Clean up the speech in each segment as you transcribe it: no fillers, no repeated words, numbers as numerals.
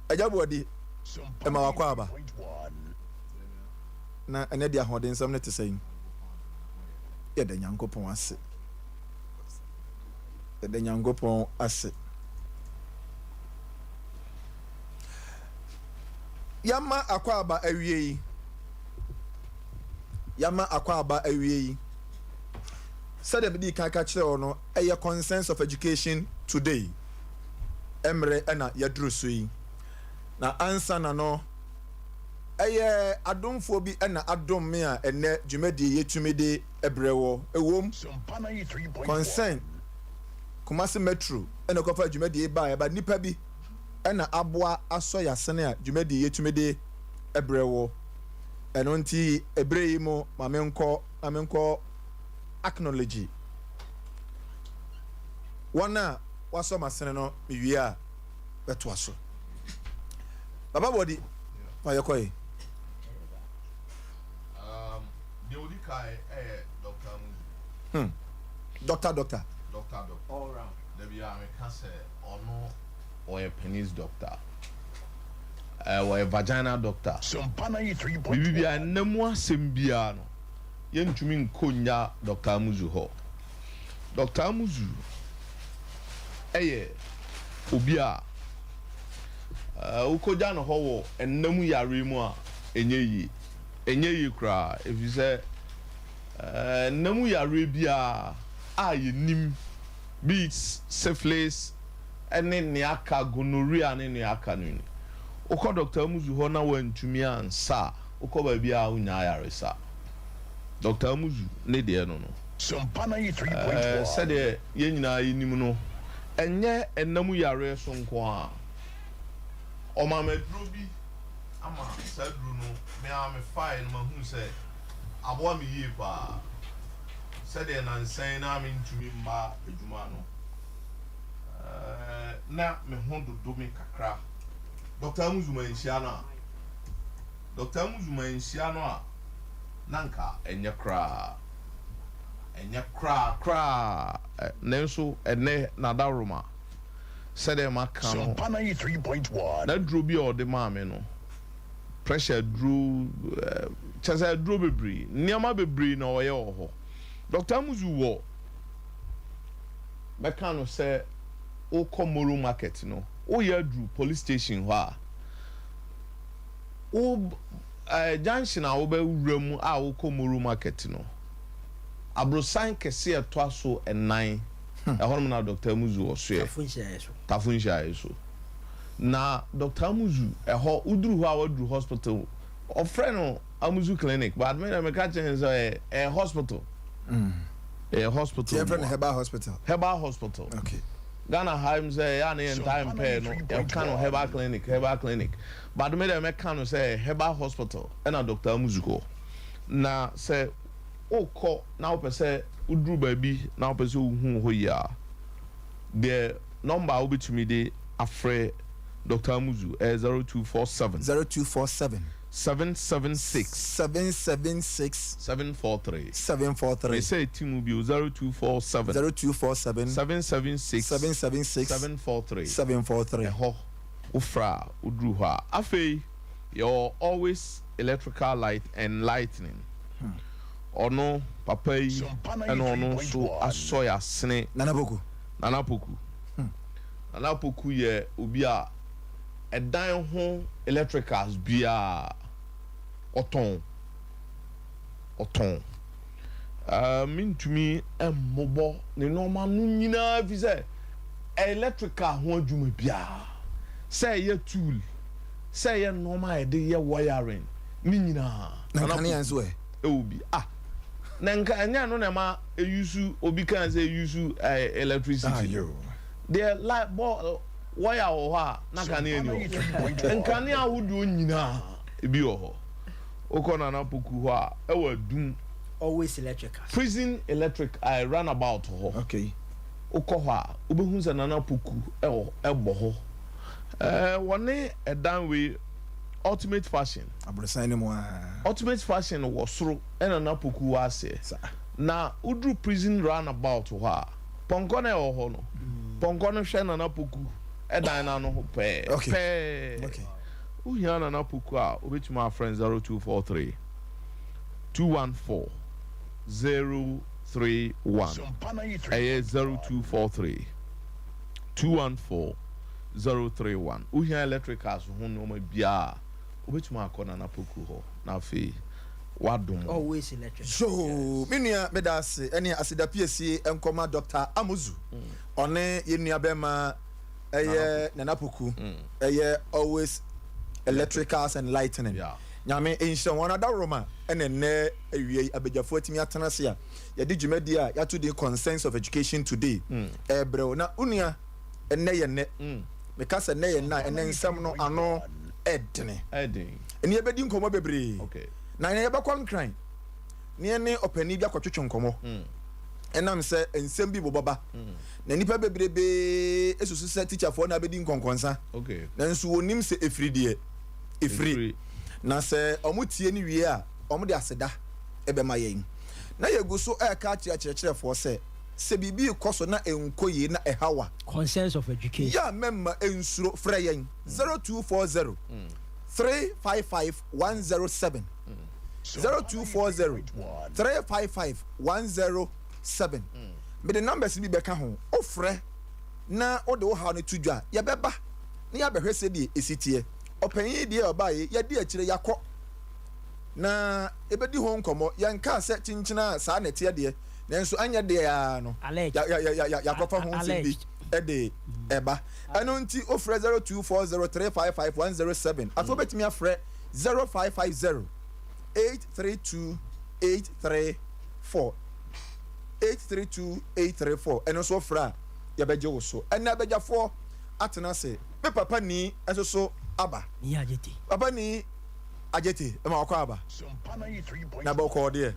Agya Boadi, ɛma wakɔ aba. Na ɛnɛ de ahoɔdensɛm no te sɛn? Yɛda Nyankopɔn ase. Yɛda Nyankopɔn ase. Yɛama akwaaba awie yi. Yɛama akwaaba awie yi. Sɛdeɛ mede kan ka kyerɛ wo no, ɛyɛ Concerns of Education Today mmerɛ ɛna yɛaduru so yi. Na ansa na no, ɛyɛ adomfoɔ bi na adom me a ɛnnɛ dwumadie yɛtumi de brɛ wɔ. Ɛwom, Concern Kumasi Metro na ɛkɔfa dwumadie yi baeɛ, but nnipa bi na aboa asɔ yɛn asene a dwumadie yɛtumi de brɛ wɔ. Ɛno nti, ɛberɛ yi mu, ma menkɔ na menkɔ acknowledge wɔn a wɔasɔ m'asene no, mewie a bɛtoa so. Baba Bɔdi, fa yɛkɔ yi. Deɛ odi kan yɛ Dr. Amuzu. Doctor, doctor. Doctor, doctor. All round. Dabi a meka sɛ ɔno ɔyɛ penis doctor. Ɔyɛ vagina doctor. Biribi biara nna mu asɛm biara no yɛntumi nkɔ nnya Doctor Amuzu hɔ. Doctor Amuzu yɛ obi a wokɔgya no hɔ wɔ nna mu yareɛ mu a ɛnyɛ yie. Ɛnyɛ yie koraa ɛfiri sɛ nna mu yareɛ biara a yɛnim, be it syphilis ne nea aka, gonorrhea ne nea aka no ni. Wokɔ Doctor Amuzu hɔ na wantumi ansa a, wokɔ baabi a wonnya ayaresa. Doctor Amuzu ne deɛ no no. Sɛdeɛ yɛn nyinaa yɛnim no, ɛnyɛ nna mu yareɛ so nko ara. Ɔmaa me aduro bi ama saa aduro no me ara mefaeɛ no mahunu sɛ aboa me yie pa ara. Sɛdeɛ nnansa yi na mentumi mma adwuma no, na me ho dodo me kakra. Doctor Amuzu manhyia no a, Doctor Amuzu manhyia no a, na anka ɛnyɛ koraa. Ɛnyɛ koraa koraa. Nanso ɛnnɛ n'adaworoma, sɛdeɛ maka no, n'aduro bi a ɔde maa me no, pressure aduro, kyerɛ sɛ aduro bebree, nneɛma bebree na ɔyɛ wɔ hɔ. Doctor Amuzu wɔ, mɛka no sɛ wokɔ Moro market no, woyɛ aduru police station hɔ a, Wo eh, junction a wobɛwura mu a wokɔ Moro market no, aborosan kɛse a ɛtoa so nnan, ɛhɔnom na Doctor Amuzu wɔ soɛ. Tafo nhyiaeɛ so. Tafo nhyiaeɛ so. Na Doctor Amuzu, ɛhɔ, woduru hɔ a woaduru hospital. Wɔfrɛ no Amuzu clinic, but me deɛ meka kyerɛ no sɛ ɛyɛ, ɛyɛ hospital. Ɛyɛ hospital. Yɛfrɛ no herbal hospital. Herbal hospital. Okay. Ghana ha yi sɛ ɛyɛ a na yɛntaa mpɛɛ no, yɛka no herbal clinic, herbal clinic. But me deɛ mɛka no sɛ herbal hospital ɛna Doctor Amuzu hɔ. Na sɛ wokɔ na wopɛ sɛ woduru baabi na wopɛ sɛ wohu hɔ yie a, deɛ number a wobɛtumi de afrɛ Doctor Amuzu ɛyɛ 0247. 0247. 776. 776. 743. 743. Mesɛ ti mu bio 0247. 0247. 776. 776. 743. 743. Ɛhɔ. Wofrɛ a, woduru hɔ a. Afei yɛwɔ Always Electrical Light and Lightning. Ɔno, papa yi, ɛna ɔno nso asɔ yɛn asene. Nana Poku. Nana Poku. Nana Poku yɛ obi a ɛdan ho electricals biara ɔtɔn. Ɔtɔn. Ɛɛ mentumi mmobɔ ne nneɛma no nyinaa fi sɛ electrical ho adwuma biara, sɛ ɛyɛ tool, sɛ ɛyɛ nneɛma a yɛde yɛ wiring ne nyinaa. Na nkanea nso ɛ? Ɛwɔ bi. Ah, na nka ɛnyɛ ɛno na ɛma eyusu obi kan sɛ eyusu ɛɛ electricity. Deɛ light bɔ wire wɔ hɔ a na kanea ni hɔ. Nkanea ahodoɔ nyinaa ebi wɔ hɔ. Wokɔ Nana Poku hɔ a, ɛwɔ Adum. Always electric ase. Prison electric ɛɛ runabout hɔ. Okay. Wokɔ hɔ a, wobɛhu sɛ Nana Poku ɛwɔ ɛbɔ hɔ. Ɛɛ wɔne ɛdan wei Ultimate Fashion. Aborosan no mu aa. Ultimate Fashion wɔ soro ɛna Nana Poku wɔ aseɛ. Saa. Na woduru prison runabout hɔ a, pɔnkɔ no a ɛwɔ hɔ no, pɔnkɔ no hwɛ Nana Poku. Ɛdan no ano ho pɛɛ. Okay. Pɛɛ. Okay. Wohia Nana Poku a, wobɛtumi afrɛ no 0243 214 031. Ɛyɛ 0243 214 031. Wohia electricals ho nneɛma biara a, wobɛtumi akɔ Nana Poku hɔ na afei wadom wo. Always electric. Yoo, me nua meda ase ɛne aseda piesie nkɔma Doctor Amuzu ɔne yɛn nua bɛma ɛyɛ Nana Poku ɛyɛ always electricals and lightning Nyame nhyira wɔn adaworoma ɛna ɛnɛ awia yi abadwafoɔ atumi atena ase a yɛde dwumadie a yɛato din Concerns of Education Today ɛrebrɛ wo na wo nua ɛnɛ yɛ nnɛ meka sɛ nnɛ yɛ nnɛ a ɛnɛ nsɛm no ano ɛdene ɛne yɛbɛdi nkɔmmɔ bebree na ɛnɛ yɛbɛkɔ Nkran na yɛne ɔpanin bi akɔtwetwe nkɔmmɔ ɛnam sɛ nsɛm bi bobɔ ba na nnipa bebrebe susu sɛ tikyafoɔ na abɛdi nkɔnkɔnsa nanso wɔnim sɛ ɛfiri deɛ ɛfiri na sɛ wɔn tie no wie a wɔn de aseda ɛbɛma yɛn na yɛgu so ɛreka akyerɛ akyerɛkyerɛfoɔ sɛ sɛ biribi rekɔ so na ɛnkɔ yie na ɛhaw a Concerns of education. Yɛ a mɛmma ɛnsuro frɛ yɛn 0240 355 107 0240 355 107 Mede numbers no bi bɛka ho. Wofrɛ na wode wo haw no to dwa a, yɛbɛba na yɛabɛhwɛ sɛdeɛ ɛsi teɛ. Ɔpanyin yi deɛ ɔbaeɛ yi, yɛadi akyire, yɛakɔ na yɛbɛdi ho nkɔmmɔ. Yɛnkaa sɛ kyenkyena a saa na ɛteɛ deɛ, nanso anyɛ deɛ ara no, yɛakɔfa ho nsɛm bi de ɛba. Ɛno nti wofrɛ 0240 355 107. Afei wobɛtumi afrɛ 0550 832 834. 832 834. Ɛno nso wofrɛ a yɛbɛgye wo so. Ɛnnɛ abadwafoɔ atena ase. Me papa ni nso so aba. Papa ni Agyete ma wakɔ aba. Na bɔkɔɔ deɛ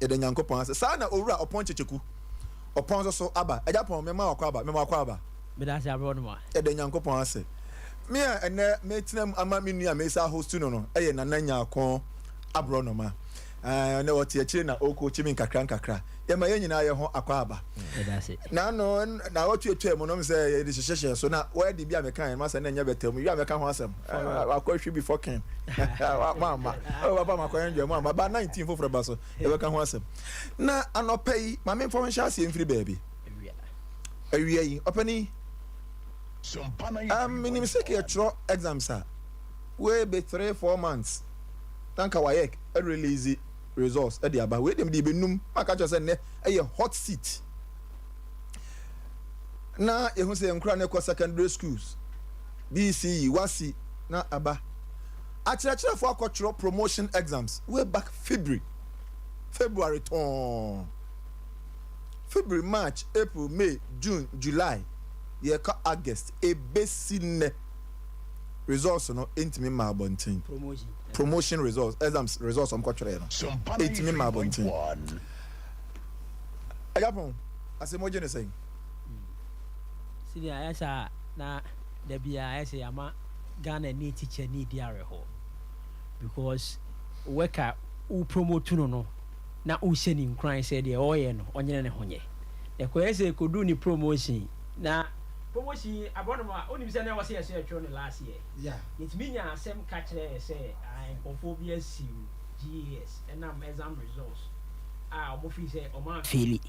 yɛda Nyankopɔn ase. Saa na Owura Ɔpɔn Kyekyeku Ɔpɔn nso so aba. Agya Pɔn mema wakɔ aba, mema wakɔ aba. Medase aborɔnoma. Yɛda Nyankopɔn ase. Me a ɛnnɛ metena mu ama me nua a mesan host no no yɛ Nana Nyarko Aborɔnoma. Ɛɛ, ɔnɛ ɔte akyire na ɔrekɔkyi me nkakra nkakra. Yɛma yɛn nyinaa yɛn ho akwaaba. Na no, na wɔtuatua mu nom sɛ yɛde hyehyɛhyɛ so na wɔadi bi a meka yɛn masɛ na ɛnyɛ bɛtɛ mu. Wie a mɛka ho asɛm. Wakɔ ahwi before ken. Mamma. Oh, papa makɔ yɛn dwa mu amma. Ba 19 foforɔ ba so. Yɛbɛka ho asɛm. Na anɔpa yi, ma memfa wo nhyɛ aseɛ mfiri baabi. Awia yi, ɔpani, um, menim sɛ yɛtwerɛ exams a, wei be 3 4 months na nka WAEC release results de aba. Wei deɛ mede bɛnum maka kyerɛ sɛ nnɛ ɛyɛ hot seat. Na yɛhu sɛ yɛn nkora no kɔ secondary schools, BECE, WASSCE na aba. Akyerɛkyerɛfoɔ akɔtwerɛ promotion exams way back February, February tɔn. February, March, April, May, June, July, yɛkɔ August, ɛbɛsi nnɛ results no ntumi mma abɔnten. Promotion results, exams results wɔn kɔtwerɛɛ no, ɛntumi mma abɔnten. Agyapong, asɛm wogye ne sɛn? Sɛdeɛ ayɛ sɛ na da biara ayɛ sɛ yɛama Ghana ni teacher ni di awerɛhoɔ because worker wo promote no no na wohyɛ ne nkuran sɛ deɛ ɔreyɛ no ɔnyere ne ho nyɛ. Na ɛkɔyɛ sɛ ɛkɔduu ne promotion na promotion yi aborɔnoma wonim sɛ na ɛwɔ sɛ yɛsɛ yɛtwerɛ no last year. Yeah. Yɛtumi nyaa asɛm ka kyerɛɛ sɛ ah, nkurɔfoɔ bi asiw GES ɛnam exam results a wɔn feel sɛ wɔn amfeeli.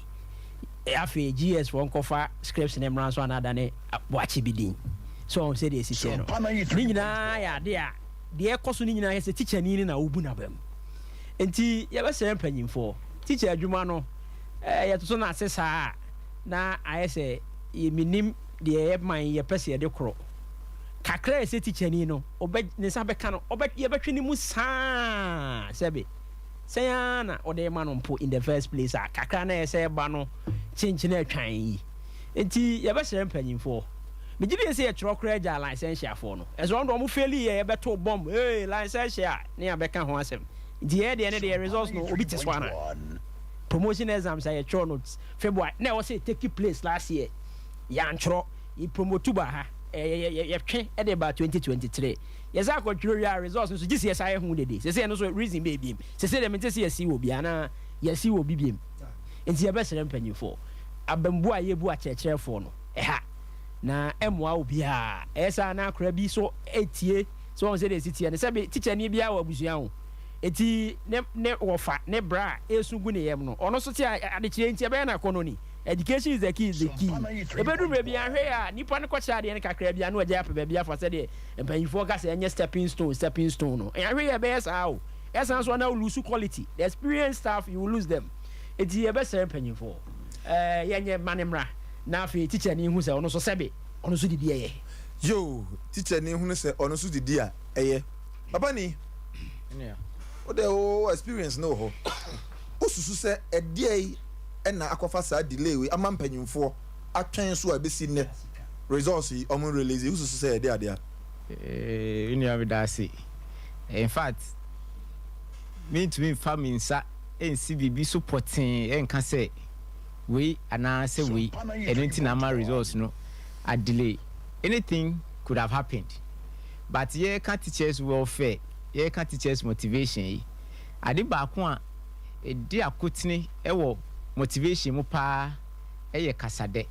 Afei GES foɔ nkɔfa scripts no mmra nso anaa adane boakye bi din. So wɔn sɛdeɛ ɛsi teɛ no. Ne nyinaa yɛ adeɛ a deɛ ɛkɔ so no nyinaa yɛ sɛ tikyani no na wobu n'aba mu. Nti yɛbɛsrɛ mpanyinfoɔ, tikya adwuma no yɛtoto no ase saa a na ayɛ sɛ yɛnnim deɛ yɛ man yɛpɛ sɛ yɛde korɔ. Kakra a ɛsɛ tikyani no ɔbɛ ne nsa bɛka no ɔbɛ yɛbɛtwe ne mu saa sɛbe sɛn ara na ɔde rema no mpo in the first place a kakra na ɛsɛ ɛba no kyenkyene atwan yi. Nti yɛbɛsrɛ mpanyinfoɔ. Megye die sɛ yɛtwerɛ koraa gyaa licentiafoɔ no. Ɛsɛ wɔn de wɔn faili yɛ yɛbɛto bomb ee licentia ne yɛabɛka ho asɛm. Nti yɛn deɛ ne deɛ results no obi te so anaa? Promotion exams a yɛtwerɛ no February na ɛwɔ sɛ take place last year yɛantwerɛ. Yɛ promote ba ha yɛtwe de ba 2023 yɛsan akɔtwerɛ wie a results no so gye sɛ yɛsan yɛ ho dede. Sɛsɛ ɛno so reason bɛɛ biem. Sɛsɛ deɛ mente sɛ yɛsi wɔ bi anaa yɛsi wɔ bi biem. Nti yɛbɛsrɛ mpanyinfoɔ abambu a yɛbu akyerɛkyerɛfoɔ no ɛha. Na ɛmmoa obiara. Ɛyɛ saa na akora bi so etie sɛ wɔn sɛ deɛ esi teɛ no, sɛbi tikyani biara wɔ abusua ho, eti ne ne wɔfa ne bra a esu gu ne yam no, ɔno nso te a adekyerɛ nti ɛbɛyɛ no akɔnnɔ ni. Education is the key is the key. Ebedu mmerɛ bi anhwɛ yɛ a nipa no kɔkyerɛ adeɛ no kakra bi a na wagyae apɛ baabi afa, sɛdeɛ mpanyinfoɔ ka sɛ ɛnyɛ stepping stone stepping stone no. Anhwɛ yɛ ɛbɛyɛ saa o. Ɛsan so a na wo lose quality, the experienced staff, you will lose them. Eti yɛbɛsrɛ mpanyinfoɔ ɛɛ yɛnyɛ ma ne mmra. Na afei tikyani hu sɛ ɔno nso sɛbe ɔno nso didi ɛyɛ. Yoo, tikyani hunu sɛ ɔno nso didi a ɛyɛ. Papa ni, wo deɛ wo experience no wɔ hɔ, wo susu sɛ ɛdeɛn na akɔfa saa delay wei ama mpanyinfoɔ atwɛn so a ɛbɛsi nnɛ results yi ɔmo release yi, wo susu sɛ ɛdeɛ adeɛ a? Me nua meda ase. In fact, mentumi mfa me nsa nsi biribi so pɔtee nka sɛ wei anaa sɛ wei, ɛno nti na ama results no a delay. Anything could have happened, but yɛreka teachers welfare, yɛreka teachers motivation yi, ade baako a ɛdi akotene wɔ motivation mu paa yɛ kasadɛ.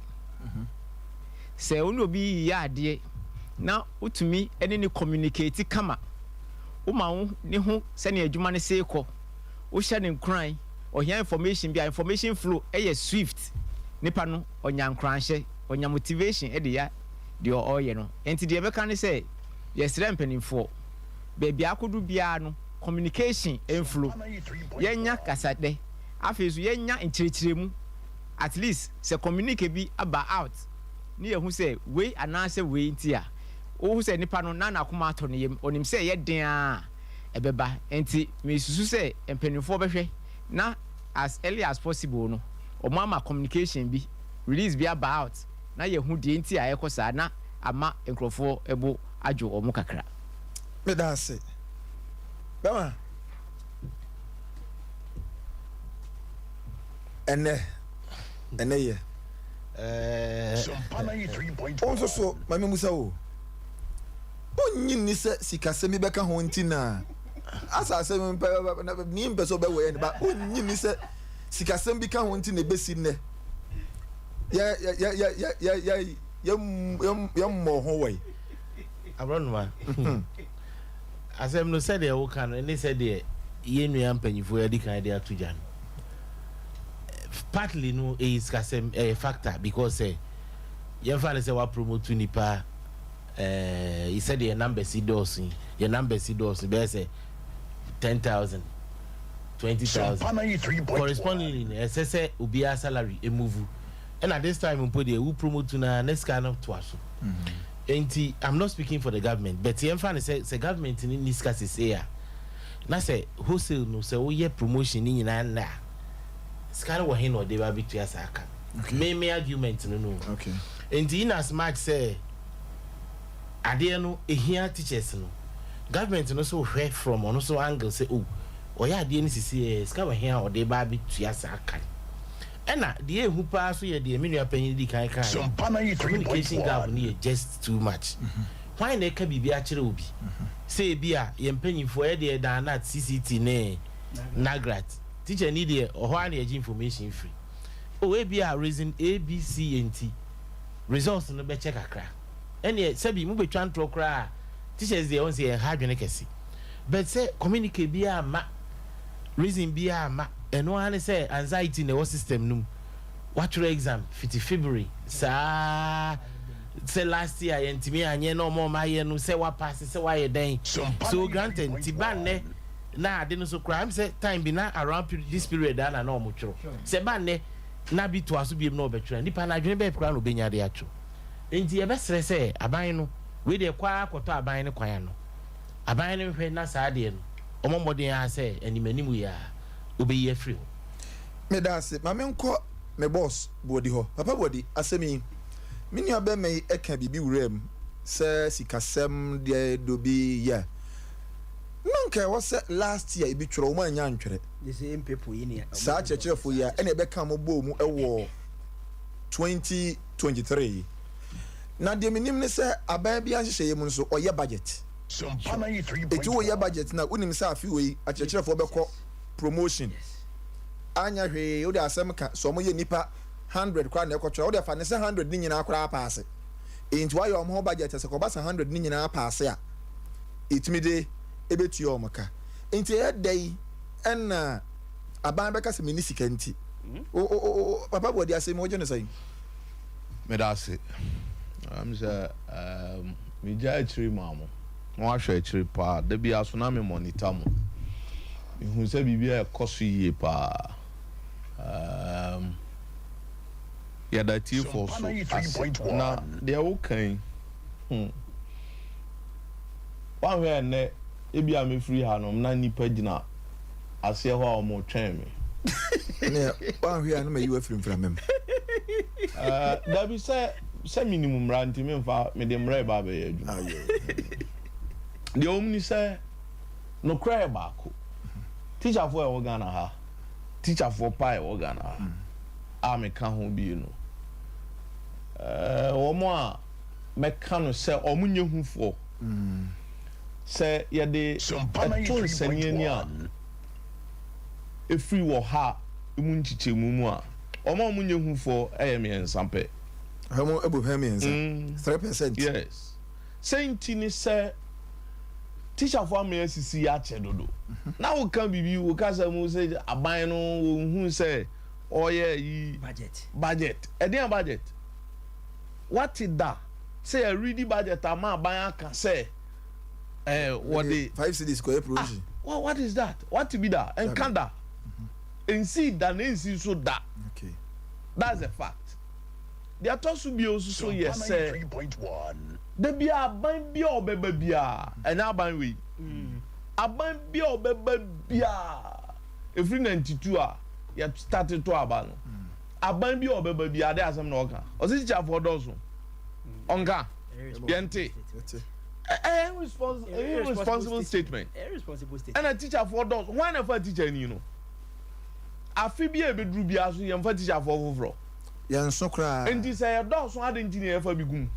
Sɛ wo ne obi reyɛ adeɛ na wotumi ne no communicate kama, woma wo ne ho sɛnea adwuma no se rekɔ, wohyɛ no nkuran, ɔhia information bi a, information flow yɛ swift, nipa no ɔnya nkuranhyɛ, ɔnya motivation de yɛ deɛ ɔreyɛ no. Nti deɛ yɛbɛka ne sɛ, yɛsrɛ mpanimfoɔ, baabi a akɔdu biara no, communication mflow, yɛnya kasadɛ, afei nso yɛnya nkyerɛkyerɛmu, at least sɛ communique bi aba out ne yɛhu sɛ wei anaasɛ wei nti a, wohu sɛ nipa no na n'akoma atɔ ne yam, ɔnim sɛ ɛyɛ den ara a ɛbɛba. Nti mesusu sɛ mpanimfoɔ bɛhwɛ na as early as possible no, wɔn ama communication bi, release bi aba out na yɛhu deɛ nti a ɛrekɔ saa na ama nkurɔfoɔ bo adwo wɔn kakra. Meda ase. Bɛma. Ɛnɛ, ɛnɛ yɛ. Wo nso so, ma memmisa wo. Wonnye nni sɛ sikasɛm bi bɛka ho nti na asa asɛm mpɛ ni mpɛ sɛ ɔbɛwɔ yɛ ne ba. Wonnye nni sɛ sikasɛm bi ka ho nti na ebesi nnɛ yɛ yɛ yɛ yɛ yɛ yɛ yɛ yɛ mmɔ ho wɔ yi. Aborɔnoma, asɛm no sɛdeɛ woka no ne sɛdeɛ yɛn nua mpanyinfoɔ yi adi kan de ato dwa no, partly no ɛyɛ sikasɛm, ɛyɛ factor because sɛ yɛmfa no sɛ woapromote nipa ɛɛ sɛdeɛ yɛn numbers yi dɔɔso yi, yɛn numbers yi dɔɔso bɛyɛ sɛ 10,000, 20,000, correspondingly no ɛsɛ sɛ obiara salary emuvu, ɛna this time mpo deɛ wo promote no ara ne sika no toa so. Enti I'm not speaking for the government, but yɛmfa no sɛ sɛ government no nni sika sesei a, na sɛ wholesale no sɛ woyɛ promotion no nyinaa nnɛ a, sika no wɔ he na ɔde ba abɛtua saa ka no? Me me argument no no o. Enti in as much sɛ adeɛ no ɛhia teachers no, government no nso hwɛ from ɔno nso angle sɛ oh, ɔyɛ adeɛ no sesei ɛ, sika wɔ he a ɔde ba abɛtua saa ka no? Ɛna deɛ ɛhu paa nso yɛ deɛ me nua panyin dii kan kaeɛ no, communication gap no yɛ just too much. Hwan na ɛka biribi akyerɛ obi? Sɛ ebi a yɛn mpanyinfoɔ yɛ deɛ Daanat, CCT ne Nagrat, teacher ni deɛ ɔhɔ ara na yɛgye information firi. Oh ebi a reason A, B, C nti results no bɛkyɛ kakra. Ɛneɛ sɛbi mobɛtwa ntorɔ koraa a, teachers deɛ wɔn sɛ yɛnha adwene kɛse. But sɛ communique biara mma, Reason biaa mma, ɛno ara ne sɛ anxiety na ɛwɔ system no mu. Watwerɛ exam fiti February saa sɛ last year yɛntumi anyɛ na ɔma ɔma ayɛ no sɛ wa pass sɛ wayɛ dɛn. So granted nti ba nnɛ na ade no so koraa ɛm sɛ time bi na around this period a na na ɔmo twerɛ. Sɛ ba nnɛ na bi toa so biom na ɔbɛtwerɛ a nipa no adwene bɛɛ koraa na ɔbɛnya de atwerɛ. Nti yɛbɛsrɛ sɛ aban no wei deɛ kɔ ara kɔtɔ aban no kwan ano. Aban no nhwɛ na saa adeɛ no ɔmɔ mmɔden ara sɛ anim anim yi ara ɔbɛyi afiri hɔ. Meda ase. Ma menkɔ me boss Boadi hɔ. Papa Boadi, asɛm yi, me nua bɛrima yi ka biribi wuraa mu sɛ sikasɛm deɛ dɔ bi yɛ. Na nka ɛwɔ sɛ last year ebi twerɛ, wɔn annya antwerɛ. Saa akyerɛkyerɛfoɔ yi a ɛna ɛbɛka wɔn bɔɔ mu wɔ 2023 yi. Na deɛ menim ne sɛ aban biara nhyehyɛeɛ mu nso ɔyɛ budget. Eti woyɛ budget no a wonim sɛ afe wei akyerɛkyerɛfoɔ bɛkɔ promotion. Anyɛ hwee wode asɛm ka sɛ wɔyɛ nnipa hundred koraa na ɛkɔtwerɛ a wode fa no sɛ hundred no nyinaa koraa paase. Nti wɔayɛ wɔn ho budget sɛ kɔba sɛ 100 ne nyinaa paase a, ɛtumi de ɛbɛtua wɔn ka. Nti ɛyɛ dɛ yi ɛna aban bɛka sɛ menni sika nti. O o o Papa Boadi, asɛm yi wogye no sɛn? Meda ase. Sɛ megya akyiri maa mo na wahwɛ akyiri paa. Da biara so na me monitor mo. Mehu sɛ biribi a ɛkɔ so yie paa. Yɛda tiefoɔ so ase. Na deɛ woka yi, woanhwɛ ɛnnɛ ebi a mefiri hanom na nnipa gyina aseɛ hɔ a wɔretwɛn me. Ne woanhwɛ a na mayi wo afiri mframa mu. Dabi, sɛ menim mmara nti memfa mede mmara reba abɛyɛ adwuma. Deɛ ɛwɔ mu ni sɛ nokorɛ yɛ baako. Tikyafoɔ a ɛwɔ Ghana ha, tikyafoɔ pa a ɛwɔ Ghana ha a meka ho bi no, wɔn a mɛka no sɛ wɔnyɛ hufoɔ. Sɛ yɛde ɛto nsɛnneani a ɛfiri wɔ ha mu nkyekyɛmu mu a, wɔn a wɔnyɛ hufoɔ yɛ 3 pɛ. Wɔn abu pɛ 3, 3%. Yes. Sɛ nti ne sɛ tikyafoɔ ama asisi akyɛ dodo. Na woka biribi, wo kasa mu sɛ aban no wɔnhu sɛ ɔyɛ yi budget. Budget. Ɛdeɛn budget? Wate da sɛ yɛredi budget ama aban aka sɛ wɔde 5 cedis kɔyɛ provision. Ah, what is that? Wate bi da? Nka da. Nsi da na nsi nso da. Okay. That's a fact. Deɛ ɛtɔ so bio nso so yɛ sɛ da bi aban bi a ɔbɛba biara, ɛnyɛ aban wei. Aban bi a ɔbɛba biara, ɛfiri 92 a yɛ start to aba no. Aban bi a ɔbɛba biara, de asɛm na ɔka. Ɔsɛ tikyafoɔ dɔɔso. Ɔnka. Yɛnte. Ɛyɛ irresponsible statement. Ɛna tikyafoɔ dɔɔso. Hwan na ɛfa tikya ni no? Afe bi a ɛbɛduru biara so yɛmfa tikyafoɔ foforɔ. Yɛnso koraa. Nti sɛ yɛdɔɔso ade nti na yɛfa bi gum.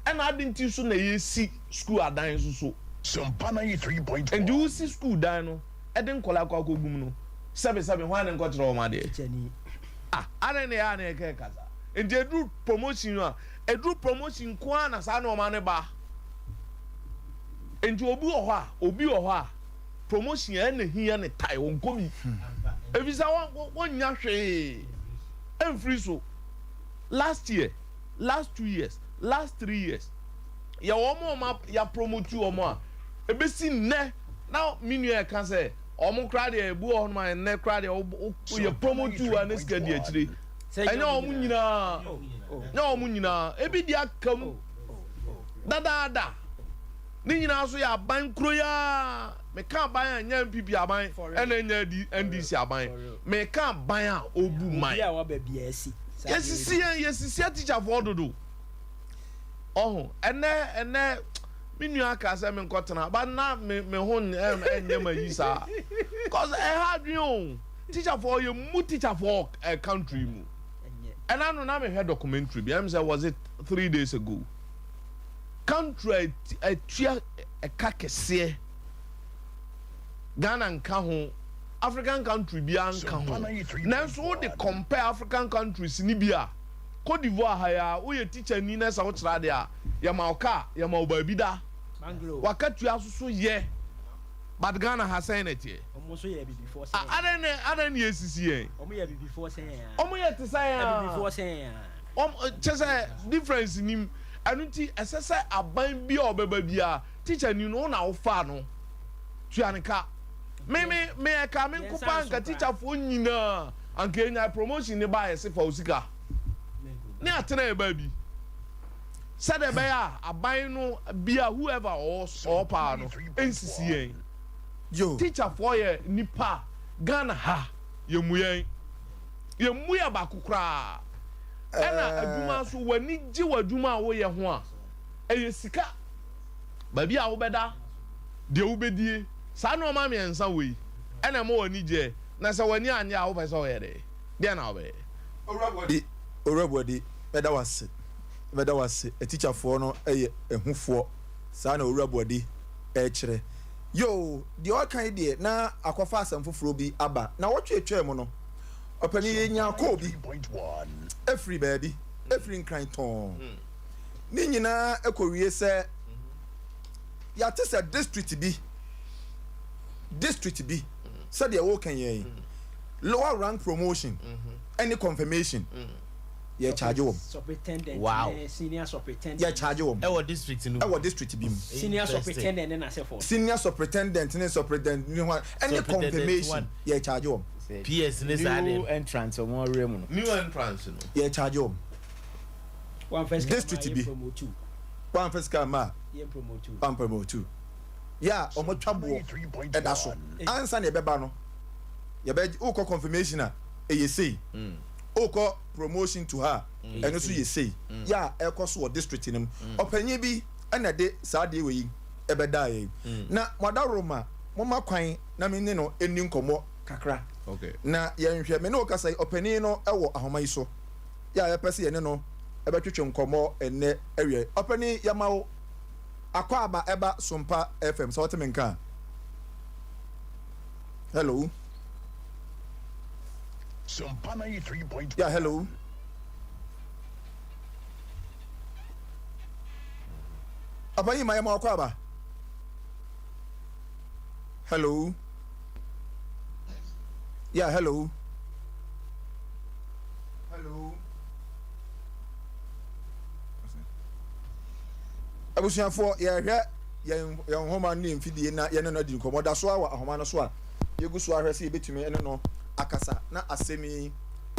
Ɛna ade nti so na yɛsi school adan nso so. Nti wosi school dan no ɛde nkɔla akɔ akɔgum no, sɛbesɛbe hwan ne nkɔkyerɛ wɔn adeɛ? Ah, adan na yɛ a na yɛka kasa. Nti ɛduru promotion a, ɛduru promotion nko ara na saa nneɛma no ba. Nti obi wɔ hɔ a, obi wɔ hɔ a, promotion ɛna hia ne tae wɔnkɔ bi. Efisɛ wɔnnya hwee ɛmfiri so. Last year, last 2 years, last 3 years, yɛ wɔn a wɔn yɛ promote wɔn a ebesi nnɛ na me nua ɛka sɛ wɔn koraa deɛ ebi wɔ hɔnom a nnɛ koraa deɛ yɛ promote a ne sika di akyire. Ɛnyɛ wɔn nyinaa, nyɛ wɔn nyinaa, ebi di aka mu dadaada. Ne nyinaa nso yɛ aban kuro yi ara. Meka aban a ɛnyɛ NPP aban ɛna ɛnyɛ NDC aban. Meka aban a obu man. Yɛsisi yɛn, yɛsisi atikyafoɔ dodo. Ɔho ɛnɛ ɛnɛ me nua aka sɛ me nkɔtena ba na me me ho ɛnyɛ ma yi saa. 'Cause ɛha adwene o. Tikyafoɔ, yɛ mu tikyafoɔ ɛ country mu. Ɛna no na mehwɛ documentary bi ɛm sɛ was it 3 days ago. Country a ɛtua ɛka kɛseɛ, Ghana nka ho, African country biara nka ho. Nanso wode compare African countries ni bi a, Cote d'Ivoire ha yi a, woyɛ teacher ni na sɛ wokyerɛ adeɛ a, yɛma wo car, yɛma wo baabi da. Wakatua so so yɛ. But Ghana ha sɛn na ɛteɛ? Ah, adɛn na adɛn na yɛsisi yɛn? Ɔmo yɛ te sɛ yɛn a. Wɔn kyɛ sɛ difference nim. Ɛno nti ɛsɛ sɛ aban bi a ɔbɛba biara, teacher ni no wo na wofaa no, tua ne ka. Me me me ɛka me nko paa nka teacherfoɔ nyinaa anka yɛnya promotion ne ba a yɛse fa wo sika ne atena yɛ baabi sɛdeɛ ɛbɛyɛ a aban no bia whoever ɔwɔ ɔwɔ paa no nsisi yɛn. Yo. Teacherfoɔ yɛ nipa Ghana ha yɛmmu yɛn. Yɛmmu yɛ baako koraa. Ɛna adwuma nso w'ani gye w'adwuma a woyɛ ho a, ɛyɛ sika. Baabi a wobɛda, deɛ wobɛdie, saa nnoɔma 3 wei ɛna ɛma w'ani gyeɛ. Na sɛ w'ani annye a wopɛ sɛ woyɛ dɛn? Deɛn na wobɛyɛ? Owura Boadi, Owura Boadi, mɛda wo ase, mɛda wo ase. Atikyafoɔ no yɛ ahufoɔ, saa na Owura Boadi rekyerɛ. Yoo, deɛ ɔreka yi deɛ na akɔfa asɛm foforɔ bi aba. Nnawɔtwe a ɛtwaam no, ɔpanin yi nyaa call bi firi baabi, ɛfiri Nkran tɔnn. Ne nyinaa kɔwie sɛ yɛate sɛ district bi, district bi, sɛdeɛ woka yɛn yi, lower rank promotion ɛne confirmation yɛ charge wɔm. Superintendent Wow. ne senior superintendent. Yɛ charge wɔm. Ɛwɔ district no mu. Ɛwɔ district bi mu. Senior Interesting. superintendent ne n'asɛfoɔ. Senior superintendent ne superintendent ne ho ɛne Superintendent confirmation one. yɛ charge wɔm. PS ne saa New deɛ. entrance ɔmo awura mu no. New entrance no. Yɛ charge wɔm. One first District bi. Promote. One first car ma. Yɛ promote. One promote. Yɛ a wɔn atwa boɔ ɛda so. Ansa na ɛbɛba no, yɛbɛ wokɔ confirmation a ɛyɛ sei. Wokɔ promotion to her ɛno nso yɛ sei. Yɛ a ɛkɔ so wɔ district no mu. Ɔpanyin bi ɛna ɛde saa adeɛ wɔ yi ɛbɛda yɛ. Na mo adaworoma mo ma kwan na me ne no ɛni nkɔmɔ kakra. Na yɛnhwɛ me ne wo kasa yi, ɔpanyin no ɛwɔ ahoma yi so. Yɛ a yɛpɛ sɛ yɛne no ɛbɛtwetwe nkɔmɔ ɛnɛ awie. Ɔpanyin, yɛma wo akɔ aba ɛba Sompa FM sɛ ɔte me nka. Hello. Sompa 93.1. Yeah, hello. Ɔpanyin, ma yɛma akɔ aba. Hello. Yeah, hello. Hello. Abusuafoɔ, yɛhwɛ yɛn yɛn nhoma ne mfidie na yɛne no adi nkɔmmɔ da so a wɔ ahoma no so a yɛgu so ahwɛ sɛ yɛbɛtumi ne no akasa na asɛm yi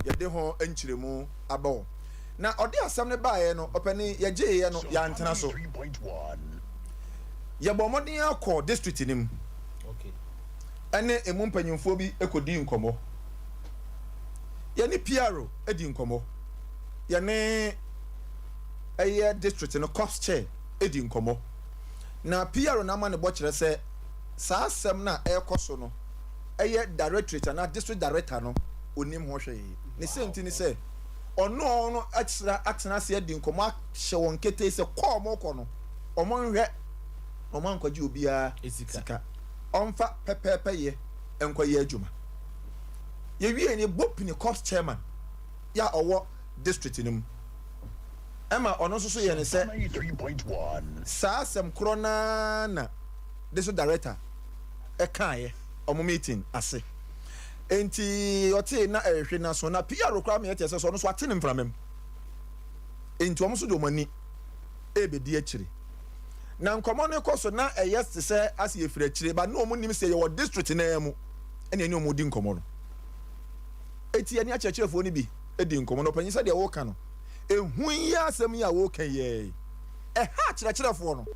yɛde ho nkyerɛmu aba wɔ. Na ɔde asɛm no baeɛ no, ɔpɛni, yɛgyeeɛ no, yɛantena so. 3.1. Yɛbɔ mmɔden akɔ district no mu ɛne emu mpanyinfoɔ bi kɔdi nkɔmmɔ. Yɛne PRO di nkɔmmɔ, yɛne ɛyɛ district no COPS chair di nkɔmmɔ, na PRO no ama ne bɔ kyerɛ sɛ saa asɛm no a ɛrekɔ so no, ɛyɛ directorate anaa district director no onim ho hwee. Ne sɛ nti ne sɛ ɔno no akyerɛ atena ase adi nkɔmmɔ ahyɛ wɔn ketee sɛ kɔɔ ɔmo kɔ no, ɔmo nhwɛ na ɔmo ankɔgye obiara Sika. Sika ɔmfa pɛpɛɛpɛ yɛ nkɔyɛ adwuma. Yɛwie ne bɔ pini COPS chairman yɛ a ɔwɔ district no mu, ɛma ɔno nso so yɛ ne sɛ 93.1. Saa asɛm korɔ naa na district director ɛkaeɛ ɔmo meeting ase. Nti ɔtee na ɛrehwɛ na so na PR koraa mi ɛte sɛ ɔno nso ate ne mframa mu, nti ɔmo nso de ɔmo ani ɛrebɛdi akyire na nkɔmɔ no kɔ so na ɛyɛ te sɛ ase yɛfiri akyire ba na ɔmo nim sɛ yɛwɔ district naa mu ɛna ɛne ɔmo di nkɔmɔ no. Eti ɛne akyerɛkyerɛfoɔ no bi edi nkɔmɔ no. Ɔpanyin, sɛdeɛ wɔka no, ehu yi asɛm yi a wɔka yɛ ɛha akyerɛkyerɛfoɔ no,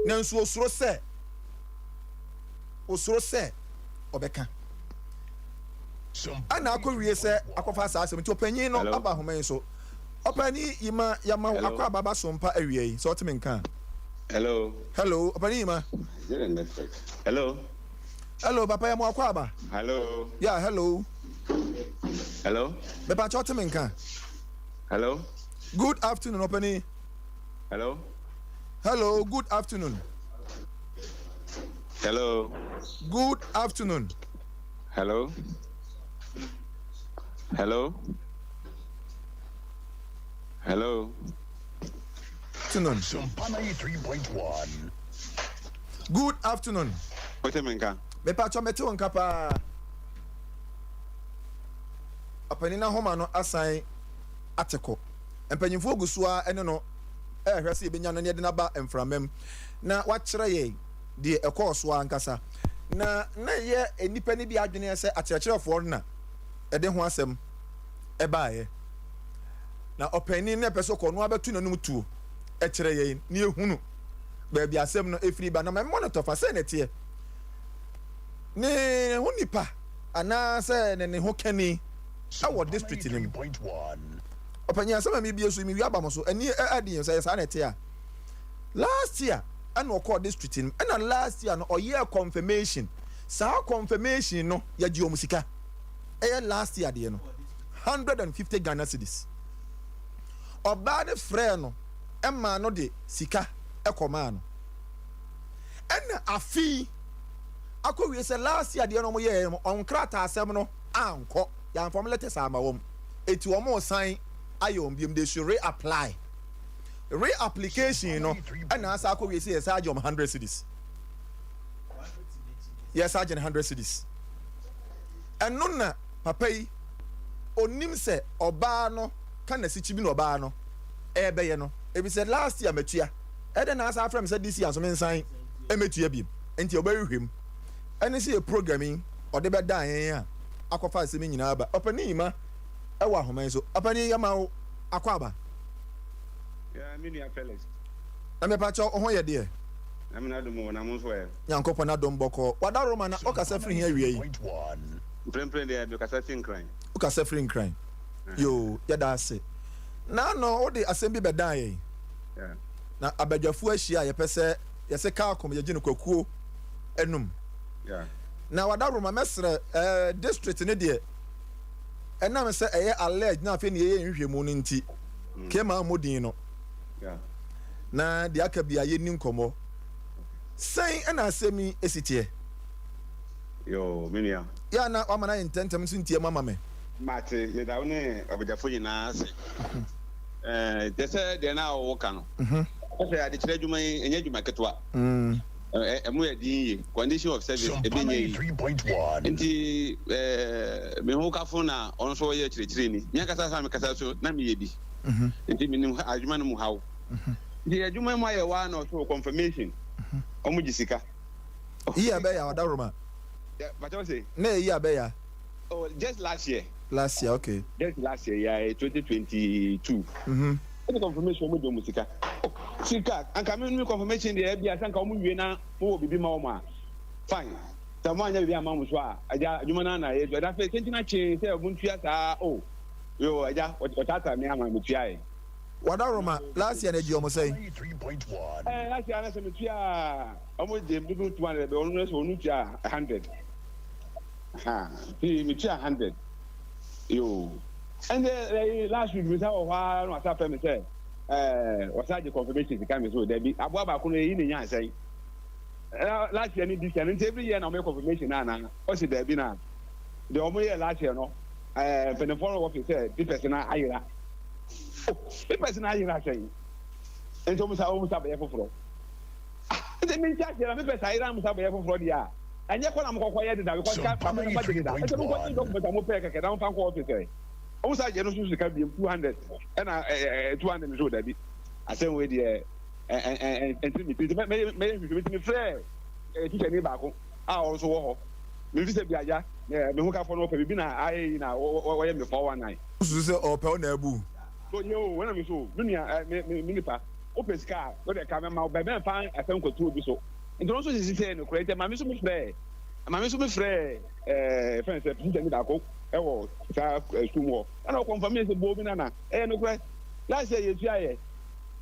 nanso osoro sɛ ɔbɛka ɛna akɔwie sɛ akɔfa saa asɛm. Nti ɔpanyin no Hello. aba ahoma yi so. Ɔpanyin yi ma yama Hello. akɔ ababa so mpa awia yi sɛ ɔte me nka. Hello. Hello, ɔpanyin yi ma. Is it a network? Hello. Hello, papa, yɛ mo akɔ aba. Hello. Yeah, hello. Hello. Bɛpa kyɛ, ɔte me nka? Hello. Good afternoon, ɔpanyin. Hello. Hello, good afternoon. Hello. Good afternoon. Hello. Hello. Hello. Afternoon. Sompa 93.1. Good afternoon. Wote me nka? Mepa kyɛ, mɛte wo nka paa. Ɔpanin n'ahoma no asan ate kɔ. Mpanyinfoɔ gu so a ɛne no ɛrehwɛ sɛ yɛbɛnya no ne yɛde n'aba mframa mu na wakyerɛ yɛn deɛ ɛkɔɔ so ankasa. Na yɛ nnipa no bi adwene sɛ akyerɛkyerɛfoɔ no na ɛde ho asɛm ɛbaeɛ, na ɔpanin no ɛpɛ sɛ ɔkɔ no abɛto n'anum tuo ɛkyerɛ yɛn ne ehunu baabi asɛm no efiri ba. Na mɛmɔ no tɔfa sɛ n'ɛteɛ ne ho nipa anaasɛ ne ho kani ɛwɔ district no mu. 3.1. Ɔpanyin, asɛm a mebie so yi, mewie aba mo so ani ɛdi yɛn sɛ yɛ saa na ɛte a, last year ɛna ɔkɔɔ district no mu, ɛna last year no ɔyɛɛ confirmation. Saa confirmation no, yɛgye wɔn sika. Ɛyɛ last year deɛ no, 150 Ghana cedis. Ɔbaa no frɛɛ no ɛmaa no de sika ɛkɔmaa no. Ɛna afei akɔwie sɛ last year deɛ no, ɔmo yɛɛ no, ɔnkrataa asɛm no ankɔ, yɛamfam letters ama wɔm, eti wɔn san ayɛ wɔn biom. They should reapply. Reapplication no ɛna asa akɔ wie sɛ yɛsa agye wɔn 100 cedis, yɛsa agye no 100 cedis. Ɛno na papa yi onim sɛ ɔbaa no ka n'asikyi bi na ɔbaa no ɛɛbɛyɛ no ebi sɛ last year matua, ɛdɛ na asa afrɛ mi sɛ this year nso me nsan ɛmɛtua bi. Nti ɔbɛhwehwɛ mu ɛne sɛ yɛ program yi ɔde bɛda yɛn a akɔfa asɛm yi nyinaa ba. Ɔpanin yi ma ɛwɔ ahoma yi so. Ɔpanin, yɛ ma wo akɔ aba. Ya, me nua Felix. Na mepakyɛw, wo ho yɛ deɛ? Na me n'adom wɔ na mo nso ɛ? Nyankopɔn adom, bɔkɔɔ. Wada Roma na ɔkasa firi hin awia yi? Mprempren deɛ, mekasa fi Nkran. Wokasa firi Nkran. Yoo, yɛda ase. Na no wode asɛm bi bɛdaa yɛn na abadwafoɔ ahyia a yɛpɛ sɛ yɛsɛ kaa kom yɛgye no kwakuo anum. Na wada Roma, mɛsrɛ district ne deɛ ɛnam sɛ ɛyɛ allege na afei ne yɛyɛ nhwehwɛmu no nti kema mmɔdin no na deɛ aka bia yɛnni nkɔmmɔ. Sɛn ɛna asɛm yi esi teɛ? Yo, me nua. Yɛ na wama no ayɛ ntɛmntɛm nso ntie mu ama me. Mate, meda wo ne abadwafo nyinaa ase. Te sɛ deɛ na woka no. Sɛ adekyerɛ adwuma yi, ɛnyɛ adwuma ketewa. Ɛmu yɛ den yie. Condition of service, ebi nyɛ yi. Nti, me ho kafo na ɔno nso ɔyɛ kyerɛkyerɛni. Me ankasa sa mekasa so na meyɛ bi. Nti menim adwuma no mu haw. Nti adwuma mu ayɛ waa na ɔso confirmation. Ɔmo gye sika. Yi abɛya, ɔda Roma. Bàtɛ ɔsè. Na eyi abɛya? Oh, just last year. Last year, okay. Just last year, yeah, 2022. Ɛna confirmation, ɔmo gye ɔmo sika. Oh, sika, anka mi confirmation deɛ, ebi asa nka ɔmo wie na mo wɔ bibi ma ɔmo a, fine. Sɛ mo anya bibi ama mo so a, agya adwuma naa na yɛ. Ɛda fɛ kyɛnkyɛn akye sɛ ɔmo ntua saa o. Yo, agya, ɔtaataa mi ama mi tua yɛ. Wada Roma, last year na egye ɔmo sɛn? Last year anasɛ mi tua, ɔmo gye mi 200 bɛ, ɔno nso ɔno tua 100. Ha, ti mi tua 100. Yo. Ɛnde last week mi sa wɔ hɔ ara na wasa fɛ mi sɛ wɔsa gye confirmation sika. Mi so dabi, aboa baako no eyi ne nya asɛn. Last year ni this year nti every year na wɔn yɛ confirmation na ana ɔsi dabi, na deɛ wɔn yɛ last year no, mpanimfoɔ no wɔ fi sɛ papers na ayera. Oh, papers na ayera sɛn? Nti wɔn sa bɛyɛ foforɔ. Nti mi nti aseɛ na papers ayera, wɔn sa bɛyɛ foforɔ deɛ a, ɛnyɛ kɔ na mo kɔkɔ yɛ deda because ka baako na ma gye deda. Ɛsɛ mo nkɔ gye document a mo pɛ kɛkɛ na mo fa nkɔ office. Wɔn sa gye no so sika biem 200, ɛna 200 nso dabi. Asɛm wei deɛ, ɛ ɛ ɛ ɛnti mi ti mɛ mɛ mɛ hwehwɛ mi ti mi frɛ teacher ni baako a ɔno nso wɔ hɔ. Mi fi sɛ bi agya ɛ mi ho kafo no ɔpɛ bibi na ayɛ yi na wɔyɛ mi 419. Wosusu sɛ ɔpɛ wo na abu? So yɛ o, wɔn na mi so mi nua ɛ mi mi mi nipa wopɛ sika a wode ka mɛma wo bɛn mɛmfa asɛm nkɔto obi so. Nti ɔno nso sisi sɛ nokorɛ. Nti maame nso mi frɛ fɛn sɛ teacher ni baako ɛwɔ saa sukuu mu hɔ, ɛna ɔkɔnfam mi sɛ bo mi nana, ɛyɛ nokorɛ, last year yɛtua yɛ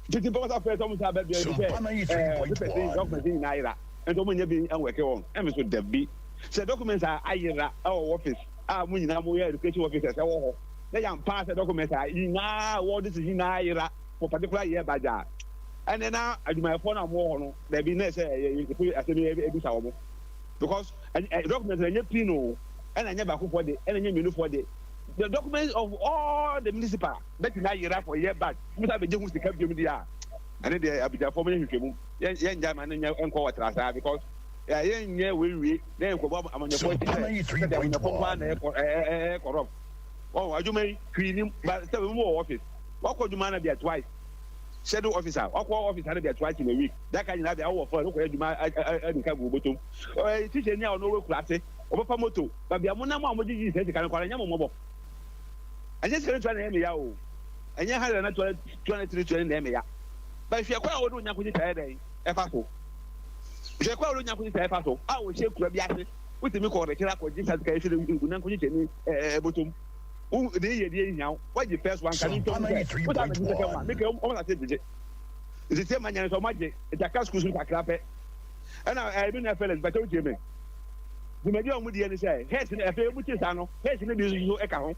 titi mpɔkɔ sa frɛ sɛ ɔmo sa bɛ bia bi sɛ papers yi, document nyinaa ayera, nti ɔmo nyɛ bi ɛnwɛke wɔn. Ɛmi so dabi, sɛ documents a ayera ɛwɔ office a mo nyinaa mo yɛ education officers ɛwɔ hɔ na yɛn pa sɛ documents a nyinaa wɔ this nyinaa ayera for particular year bagya, ɛnɛ na adwumayɛfoɔ no a wɔwɔ hɔ no dabi na ɛsɛ ɛyɛ ɛfɛ asɛm yi ebisa wɔn, because ɛ documents ɛnyɛ pii no, ɛna ɛnyɛ baakofoɔ de, ɛna ɛnyɛ mmienofoɔ de. The documents of all the municipal bɛtumi ayera for year batch, mo sa bɛgye ho sika biom deɛ a, ɛne deɛ abidjafoɔ mo yɛ hwehwɛ mu. Yɛn yɛn gya ma ne nyɛ nkɔ wɔ tra saa, because yɛn nyɛ wei na yɛn nkɔbɔ amanyɔfoɔ akyi sɛ sɛdeɛ amanyɔfoɔ nko ara na ɛyɛ ɛɛ ɛɛ corrupt. Wɔn adwuma yi hwii nim ba sɛ mo wɔ office, wakɔ adwuma na bia twice, schedule officer wakɔ office na bia twice in a week, daka nyinaa bia awɔ fɔ ɛkɔ adwuma ɛde ka gu bɔtɔm. Teacher ni a ɔno wɔ kura ase, ɔbɛfa moto baabi a mo nam a mo gyegye sɛ sika no kɔ ara, nyɛ mo mmɔbɔ. Ɛnyɛ sika no tua na ɛyɛ me ya o, ɛnyɛ 100 na 200, 320 na ɛyɛ me ya, but hwɛ kwan a wɔde onyanko kyekyɛ ayɛ dɛn ɛfa so. Hwɛ kwan a wɔde onyanko kyekyɛ ɛfa so a wɔhyɛ kura bi ase, wotumi kɔ ɔrekyerɛ akɔgye sa sika efiri onyanko kyekyɛ ni bɔtɔm. Wo de yɛ deɛ nhia wo, wagye first one ka ne ntɔm sɛ wosa abɛgye second one meka ɔmo sa se gyegye nti sɛ ma nyane sɛ ɔmo agye nti aka school so kakra pɛ. Ɛna mi nua Felix bɛtɛ wotie me. Dwumadi a ɔmo di yɛ ne sɛ heads no ɛfɛ ɔmo tie saa no, heads no bi nso so ɛka ho,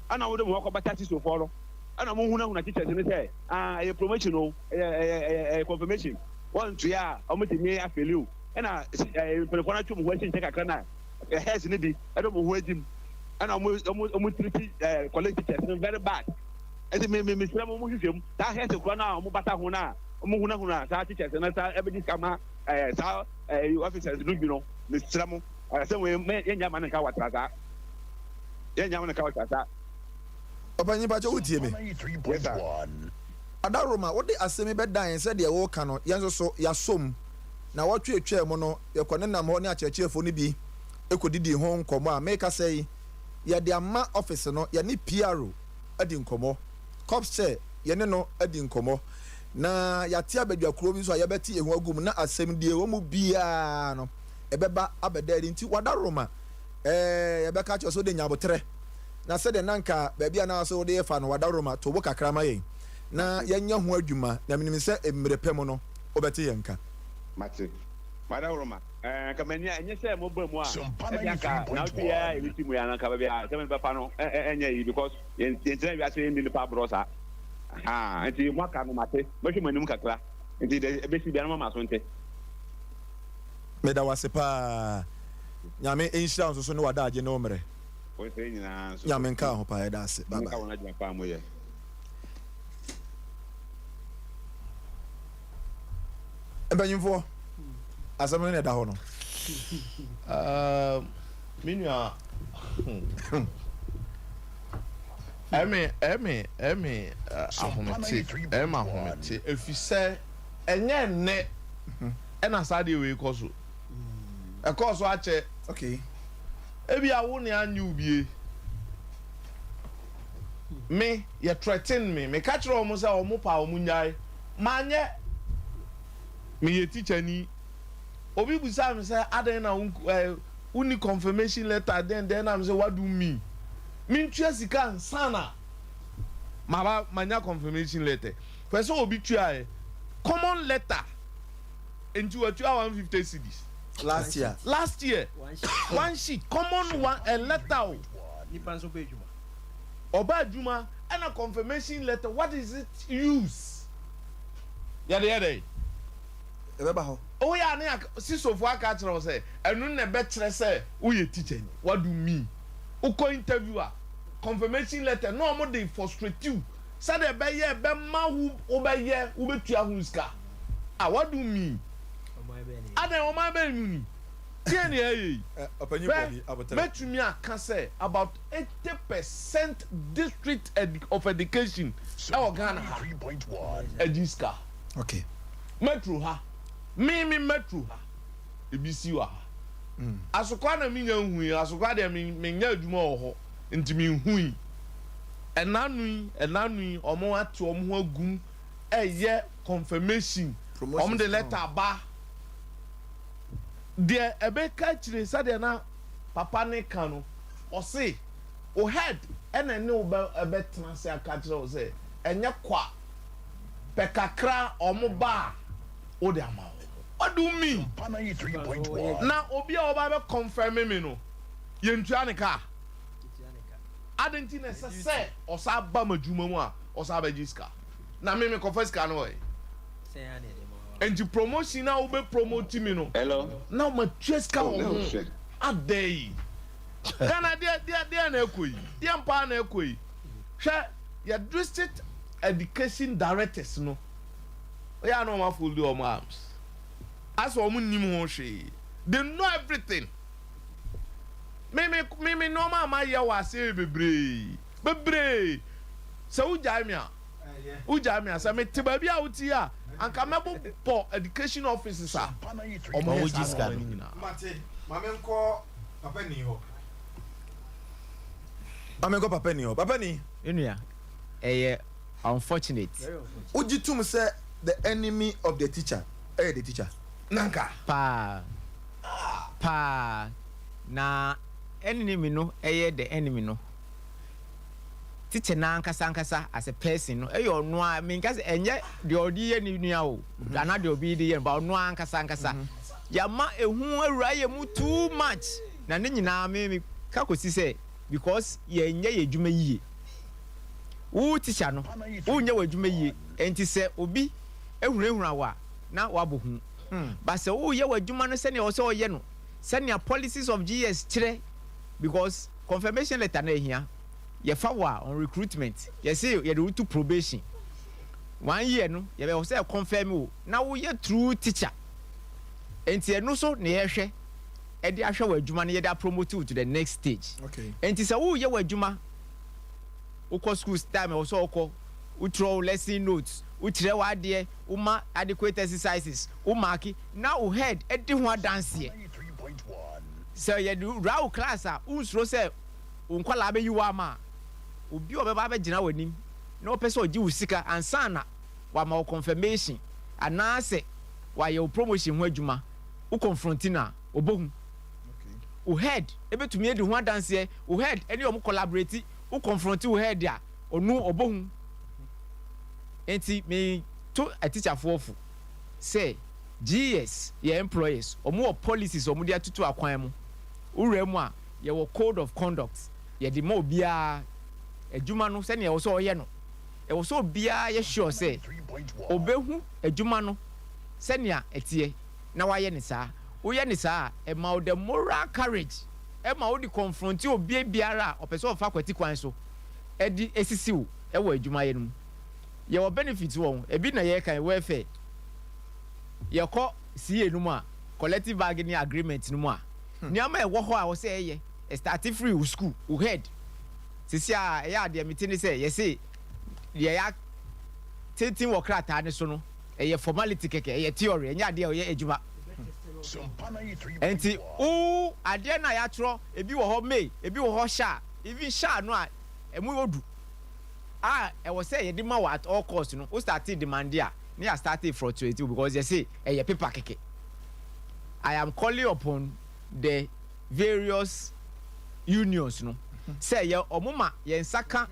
ɛna wɔde mo akɔbata sisofoɔ no, ɛna ɔmo hunahuna teachers no sɛ, ah, ɛyɛ promotion o, ɛyɛ confirmation, wɔntua a ɔmo tumi afail o. Ɛna mpanyinfoɔ no atwa ɔmo ho akyi nkyɛn kakra na heads no bi ɛde ɔmo ho agyim, ɛna ɔmo treat college teachers no very bad. Nti me me mesrɛ mo mo hwehwɛ mu saa health kura no a wɔn bata ho no a wɔn hunahuna saa teachers no saa ɛbɛgye sika ma ɛɛ saa ɛɛ officers no bi no mesrɛ mo asɛm wei mɛ yɛn nya ma ne nka watra saa yɛn nya ma ne nka watra saa. Ɔpanyin pakyɛ wo tie me. Yes sir. Adaworoma wode asɛm yi bɛdan yɛn sɛdeɛ woreka no yɛn nso so yɛasɔ mu. Nawɔtwe atwaa mu no yɛkɔ nenam hɔ ne akyerɛkyerɛfoɔ no bi kɔdidii ho nkɔmmɔ a merekasa yi yɛde ama office no yɛne PRO adi nkɔmmɔ, Corps Chair yɛne no adi nkɔmmɔ na yɛate abadwakuo bi nso a yɛbɛte yɛn ho agu mu na asɛm deɛ ɛwɔ mu biara no ɛbɛba abɛda adi nti wadaworoma ɛɛ yɛbɛka akyerɛ wo sɛ wode nya aboterɛ. Na sɛdeɛ na anka baabi a na sɛ wode refa no, w'adaworoma, to bo kakra ma yɛn na yɛnyɛ ho adwuma, na menim sɛ mmerɛ pa mu no, wobɛte yɛn nka. Mate. M'adaworoma, ɛɛ, anka m'ani a, ɛnyɛ sɛ moba mu a, ɛdeɛ anka naawɔtwe yi ara a yɛbɛsi mu yi ara no, anka baabi a asɛm no bɛfa no ɛnyɛ yi, because yɛn, yɛntena wiase nni nnipa aborɔ saa. Ahaa, nti moaka no, mate. Mɛhwɛ mo anim kakra, nti deɛ ɛbɛsi biara no moma m'aso nte. Meda wo ase paa. Nyame nhyira wo nso so ne w'adaagye ne wo mmerɛ. Wɔn sɛ nyinaa nso. Nyame nka wo ho paa yɛda ase bye Nyame nka bye. wɔn adwuma paa mo yɛ. Mpanyinfoɔ asɛm no na ɛda hɔ no. Um, me nua ɛme ɛme ɛme ahomete ɛme ahomete efisɛ ɛnyɛ nnɛ ɛna saa deɛ wei kɔ so ɛkɔɔ so akyɛ. Okay. Ebia wo ne annye wo bie. Me, yɛ threaten me. Meka kyerɛɛ wɔn sɛ wɔn pɛ a wɔn nnyae. Manyɛ. Meyɛ tikyani. Obi bisaa me sɛ adɛn na wo eh, wonni confirmation letter dɛn dɛn na me sɛ what do you mean? Mentua sika ansa na maba manya confirmation letter. Hwɛ sɛ obi tuaeɛ. Common letter. Nti watua 150 cedis. Last year. Last year. One sheet. Common one a letter o. Nipa nso bɛ adwuma. Ɔba adwuma ɛna confirmation letter what is it use? Yɛde yɛ dɛn? Ɛbɛba hɔ. Woyɛ a ne sisofo aka akyerɛ wo sɛ ɛno na ɛbɛkyerɛ sɛ woyɛ teacher ni. What do you mean? Wokɔ interview a confirmation letter na wɔn de frustrate you sɛdeɛ ɛbɛyɛ ɛbɛma wo wobɛyɛ wobɛtua ho sika. Ah what do you mean? Adɛn ɔman bɛn mu ni? Deɛn na ɛyɛ yi? Hwɛ, mɛtumi aka sɛ about 80% district of education ɛwɔ Ghana ha ɛgye sika. Okay. Metro ha, me me metro ha, ebi si wɔ ha. Mm. Asokwa na menya nhui, asokwa deɛ menyɛ adwuma wɔ hɔ, nti menhui. Ɛnano yi, ɛnano yi, wɔn ate wɔn ho agum ɛyɛ confirmation wɔn de letter aba deɛ ɛbɛka akyire sɛdeɛ na papa ne ka no ɔse o head ɛna ɛne wo bɛ ɛbɛtena ase aka kyerɛ wo sɛ ɛnyɛ kwa pɛ kakra wɔn ba a wode ama wɔn what do you mean na obi a ɔba bɛ confirm me no yɛntua ne ka adɛn nti na ɛsɛ sɛ ɔsa ba m'adwuma mu a ɔsa bɛgye sika. Na me mekɔfa sika no wɔ he? Enti promotion a wobɛ promote me no na matua sika wɔ ho adɛn yi? Ghana deɛ deɛ deɛ na ɛkɔ yi? Deɛ mpaa na ɛkɔ yi? Hwɛ yɛ district education directors no oyɛ a na wɔn afold wɔn arms asɛ wɔn nnim ho hwee they know everything. Me me me me nneɛma a mayɛ wɔ aseɛ yɛ bebree bebree. Sɛ wogyae me a, wogyae me a, sɛ mete baabi a wote yi a, anka mɛbobɔ education offices a wɔyɛ saa nneɛma no nyinaa. Mate, ma menkɔ papa ni hɔ. Ma menkɔ papa ni hɔ. Papa ni. Me nua, ɛyɛ unfortunate. Wogye tom sɛ the enemy of the teacher ɛyɛ the teacher? Nanka. Paa. Paa. Na enemy no ɛyɛ the enemy no. Teacher no ankasa ankasa as a person no ɛyɛ ɔno ara menka sɛ ɛnyɛ deɛ ɔde yɛ ne nua o mhm. anaa deɛ obi de yɛ no ba ɔno ara ankasa ankasa mhm. yɛama ehu awura yɛ mu too much na ne nyinaa me me ka kɔsi sɛ because yɛnyɛ yɛ adwuma yie wo teacher no wonyɛ wɔ adwuma yie nti sɛ obi ehunahuna wo a na wabɔ hu hmm. ba sɛ woyɛ wɔ adwuma no sɛnea ɔsɛ ɔyɛ no sɛnea policies of GS kyerɛ because confirmation letter na ehia. Yɛfa wo a, on recruitment, yɛse yɛde wo to probation. One year no, yɛbɛ wɔ sɛ yɛ confirm wo na woyɛ true teacher. Enti ɛno so na yɛhwɛ ɛde ahwɛ w'adwuma no, yɛde apromote wo to the next stage. Enti sɛ woreyɛ w'adwuma, wokɔ school time ɛwɔ sɛ wokɔ, wotwerɛ wo lesson notes, wokyerɛ w'adeɛ, woma adequate exercises, wo marke, na wo head di ho adanseɛ. Sɛ yɛde wura wo class a, wonsuro sɛ wo nkwadaa bɛyi wo ama a, obi a ɔbɛba abɛgyina w'anim na ɔpɛ sɛ ɔgye wo sika ansa na wama wo confirmation anaasɛ wayɛ wo promotion ho adwuma, wo confronti no a, ɔbɔ hu. Wo head bɛtumi adi ho adanseɛ, wo head ne wɔn collaborate, wo confronti wo head a, ɔno ɔbɔ hu. Enti meto atikyafoɔ fo sɛ GS yɛ employers, wɔn wɔ policies a wɔde atutu akwan mu. Wowura mu a, yɛwɔ code of conduct, yɛde ma obiara adwuma no sɛnea ɛwɔ sɛ ɔyɛ no. Ɛwɔ sɛ obiara yɛ sure sɛ ɔbɛhu adwuma no sɛnea ɛteɛ na wayɛ no saa. Woyɛ no saa a, ɛma wo the moral courage ma wode confronte obi biara a ɔpɛ sɛ ɔfa kwati kwan so de sisi wo wɔ adwumayɛ no mu. Yɛwɔ benefits wɔ ho, ebi na yɛreka yi, welfare. Yɛkɔ CA no mu a, collective bargaining agreement no mu a, nneɛma a ɛwɔ hɔ a ɛwɔ sɛ yɛyɛ, ɛstarte firi wo school, wo head. Sisi a ɛyɛ a deɛ mete ne sɛ yɛse deɛ yɛatenten wɔ krataa no so no, ɛyɛ formality kɛkɛ, ɛyɛ theory, ɛnyɛ adeɛ a ɛyɛ adwuma. Ɛnti wo adeɛ no a yɛatwerɛ, ebi wɔ hɔ may, ebi wɔ hɔ shall, even shall no a ɛmu yɛ du a ɛwɔ sɛ yɛde ma wo at all cost no, wo starte demande a, ne yɛ starte frustrate wo because yɛse ɛyɛ paper kɛkɛ. I am calling upon the various unions no sɛ yɛ ɔmo ma yɛn nsa ka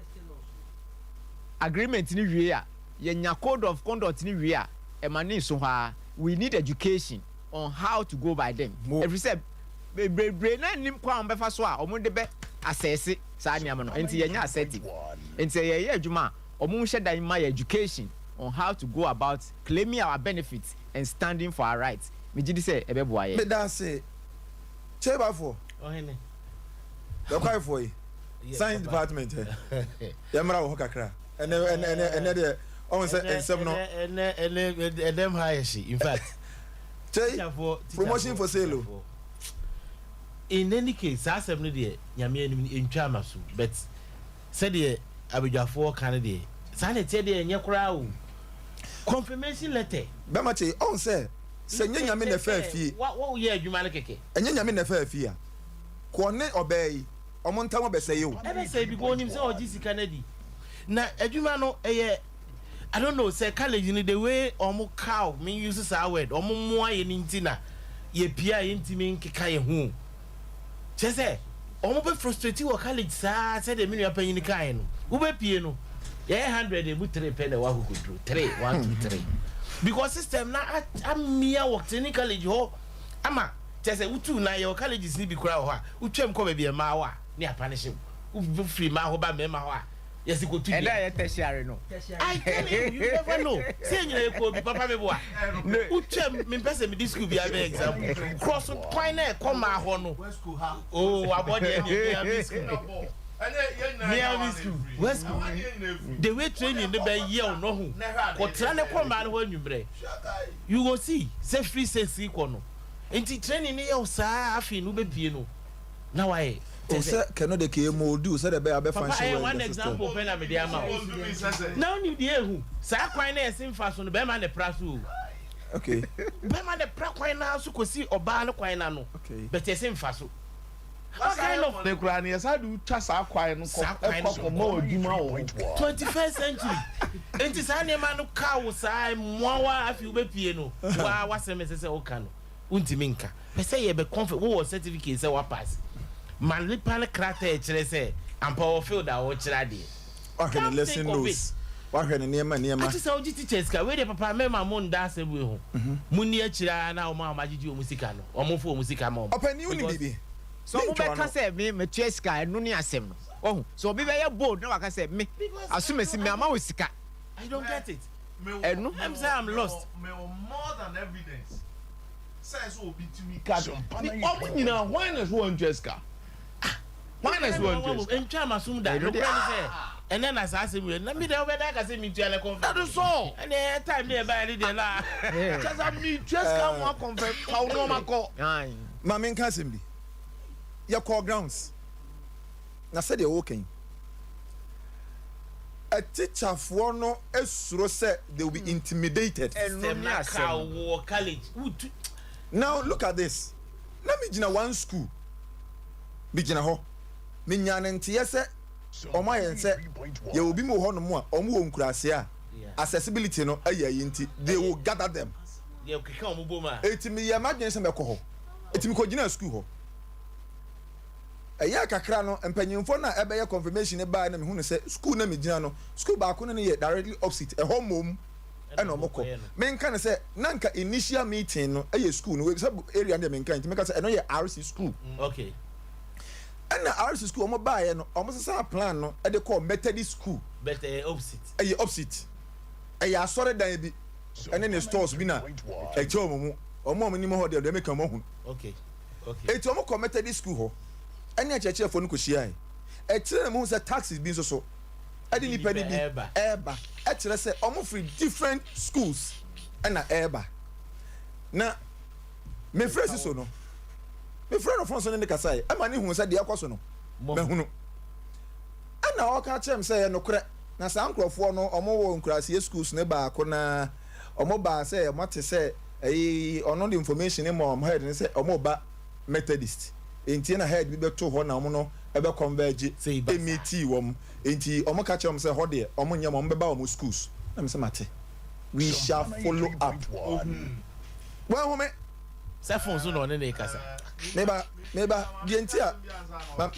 agreement no wie a, yɛnya code of conduct no wie a, ɛma ne nso hɔ ara. We need education on how to go by them. Ɛfiri sɛ bebree no nnim kwan a wɔbɛfa so a wɔde bɛ asɛse saa nneɛma no. Nti yɛnyɛ assertive. Nti sɛ yɛyɛ adwuma a, wɔn nhyɛ da mma yɛ education on how to go about claiming our benefits and standing for our rights. Megye di sɛ ɛbɛboa yɛn. Meda ase. Kyebafoɔ. Ɔhene. Yɛkwaefoɔ yi. Science department ɛ. Yɛmmra wɔ hɔ kakra. Ɛnɛ ɛnɛ ɛnɛ ɛnɛ deɛ ɔhu sɛ nsɛm no. Ɛnɛ ɛnɛ ɛdɛm ha yɛ hye in fact. Kyei promotion for sale o. In any case saa asɛm no deɛ Nyame anim no ɛntwa ama so but sɛdeɛ abadwafoɔ ka no deɛ saa na ɛteɛ deɛ ɛnyɛ koraa o. Confirmation letter. Bɛma kyei ɔhu sɛ sɛ nyɛ Nyame na ɛfaa fie. Wa wo yɛ adwuma no kɛkɛ. Ɛnyɛ Nyame na ɛfaa fie a kɔ ne ɔbaa yi ɔmo ntam ɔbɛsɛe o. Ɛbɛsɛe because onim sɛ ɔgye sika no adi. Na adwuma no ɛyɛ I don't know sɛ college no the way ɔmo cow me use saa word ɔmo moa yɛn nti na yɛ pie a yɛntumi nkeka yɛn ho o. Kyerɛ sɛ ɔmo bɛ frustrate wɔ college saa sɛdeɛ me nua panyin kaeɛ no wobɛ pie no yɛyɛ 100 emu 3 pɛ na ɛwɔ akokoduro 3 1 2 3 because system na amia wɔ training college hɔ ama kyerɛ sɛ wotu na yɛwɔ colleges no bi koraa wɔ hɔ a wotwam kɔ baabi a mmaa wɔ a ne apanehye wo wofiri mmaa hɔ ba mmarima hɔ a yɛsi kɔtu Ɛnna dua. ɛyɛ tertiary no. I tell you, you never know. Sɛ yɛn nyinaa yɛkɔ obi papa me boa. Wotwam mempɛ sɛ mede school biara bɛyɛ example. Cross kwan na ɛkɔ mmaa hɔ no. Oh, wabɔ deɛ deɛ Miami school. Miami school, West school. The way training no bɛ yɛ wo no ho. Kɔtra ne kɔ mmaa no hɔ anwummerɛ. You go see sɛ firi 6 kɔ no. Nti training no yɛ wo saa afei no wobɛpie no. Na wayɛ. O sɛ kɛ no de kɛ mold wo sɛdeɛ ɛbɛyɛ a wobɛ Papa function ɛyɛ well in one the system. example pɛ na mede ama wo. Na wonim deɛ ɛhu? Saa kwan no a yɛse mfa so no bɛrima na ɛpra so o. Okay. Bɛrima na ɛpra kwan no ara so kɔsi ɔbaa no kwan no ano. Okay. But yɛse mfa so. What kind of. Ne koraa no yɛsan de wo twa saa kwan no kɔ Saa kwan no kɔ kɔma wo adwuma wɔ hɔ. 21st century. Enti saa nneɛma no ka wo saa mmoa wo a afei wobɛpie no waa w'asɛm ɛsɛ sɛ woka no wontumi nka. Pɛ sɛ yɛ bɛ confirm wo wɔ certificate sɛ wa pass ma nipa no krataa ɛkyerɛ sɛ ampa ɔwɔ field a ɔkyerɛ adeɛ. Wahwɛ ne Come lesson think of it. notes, wahwɛ ne nneɛma nneɛma. Ate sɛ wogye teachers sika wei deɛ papa mɛma mo nda asɛm wei ho mo nni akyire ara na wɔn a wɔn agyegye wɔn sika no wɔn mfa wɔn sika ma wɔn Ɔpanin wonim because biribi? Sɛ ɔmo Mentwa bɛka w'ano. sɛ me matua sika a ɛno ne asɛm no. Wahu? Sɛ obi bɛyɛ bold na waka sɛ me because I Asumasi don't me I ama don't wo sika. I don't get it. Ɛno. Ɛm sɛ I'm lost. Mewɔ more than evidence sɛ sɛ obi tumi ka de ɔmo nyinaa hwan na so wɔntua sika. Hwan na ɛsɛ wantua sika? Ntwa m'asom da. Ɛno deɛ- Nokorɛ ne sɛ, ɛnɛ na saa asɛm wei na me deɛ wobɛda aka sɛ mentua ne confirm. That is all. Ɛnɛ time ne ɛbaeɛ ne deɛ na. Kyɛ sɛ metua sika ho akɔnfɛm fa wo nneɛma kɔ. Aye. Ma menka asɛm bi. Yɛkɔɔ grounds na sɛdeɛ wɔreka yi, atikyafoɔ no suro sɛ they will be intimidated. Ɛno System ne na kaa asɛm. wɔ college. Wotu. Now look at this. Na megyina one school. Megyina hɔ. Menya ne nteɛ sɛ wɔn ayɛ sɛ yɛwɔ bi mu wɔ hɔnom a wɔn wɔ nkuraase a accessibility no ɛyɛ ayi nti they will gather them. Yɛ keka wɔn bom a. Eti meyɛ m'adwene sɛ mɛkɔ hɔ. Eti mekɔgyina school hɔ. Ɛyɛ kakra no, mpanyinfoɔ no a ɛbɛyɛ confirmation no baa na mehu no sɛ school na megyina no, school baako no no yɛ directly opposite ɛhɔ mmom ɛna ɔmo kɔ. Menka no sɛ na nka initial meeting no ɛyɛ school no sɛ area no deɛ menka, nti menka sɛ ɛno yɛ RC school. Ɛna RC school ɔmo baeɛ no, ɔmo sesa plan no ɛde kɔɔ Methodist school. But ɛyɛ opposite. Ɛyɛ opposite. Ɛyɛ asɔredan bi ɛne ne stores bi na ɛkyɛ ɔmo mu. Ɔmo a ɔmo nim hɔ deɛ meka ɔmo ahu. Eti ɔmo kɔ Methodist school hɔ ɛne akyerɛkyerɛfoɔ no kɔhyiae. Ɛkyerɛ na muhu sɛ taxis bi nso so ɛde nipa no bi ɛɛba. Ɛkyerɛ sɛ ɔmo firi different schools ɛna ɛɛba. Na mefrɛ si so no, mefrɛ no phone so ne ne kasae ɛma ne hu sɛ deɛ ɛkɔ so no mahunu. Ɛna ɔka kyerɛ me sɛ ɛyɛ nokorɛ na saa nkurɔfoɔ no ɔmo wɔ nkuraseɛ schools ne baako na ɔmo baa sɛ ɔmo ate sɛ ɛyi ɔno de information ma ɔmo head ne sɛ ɔmo ba Methodist, nti na head bi bɛto hɔ na ɔmo no ɛbɛ converge ɛmeet wɔm, nti ɔmo ka kyerɛ ɔmo sɛ hɔ deɛ ɔmo nyɛ ma ɔmo bɛba ɔmo schools. Na me sɛ mate, we shall follow up. Wɔn home. Sɛ phone so na ɔne ne kasa. Meba, meba deɛ nti a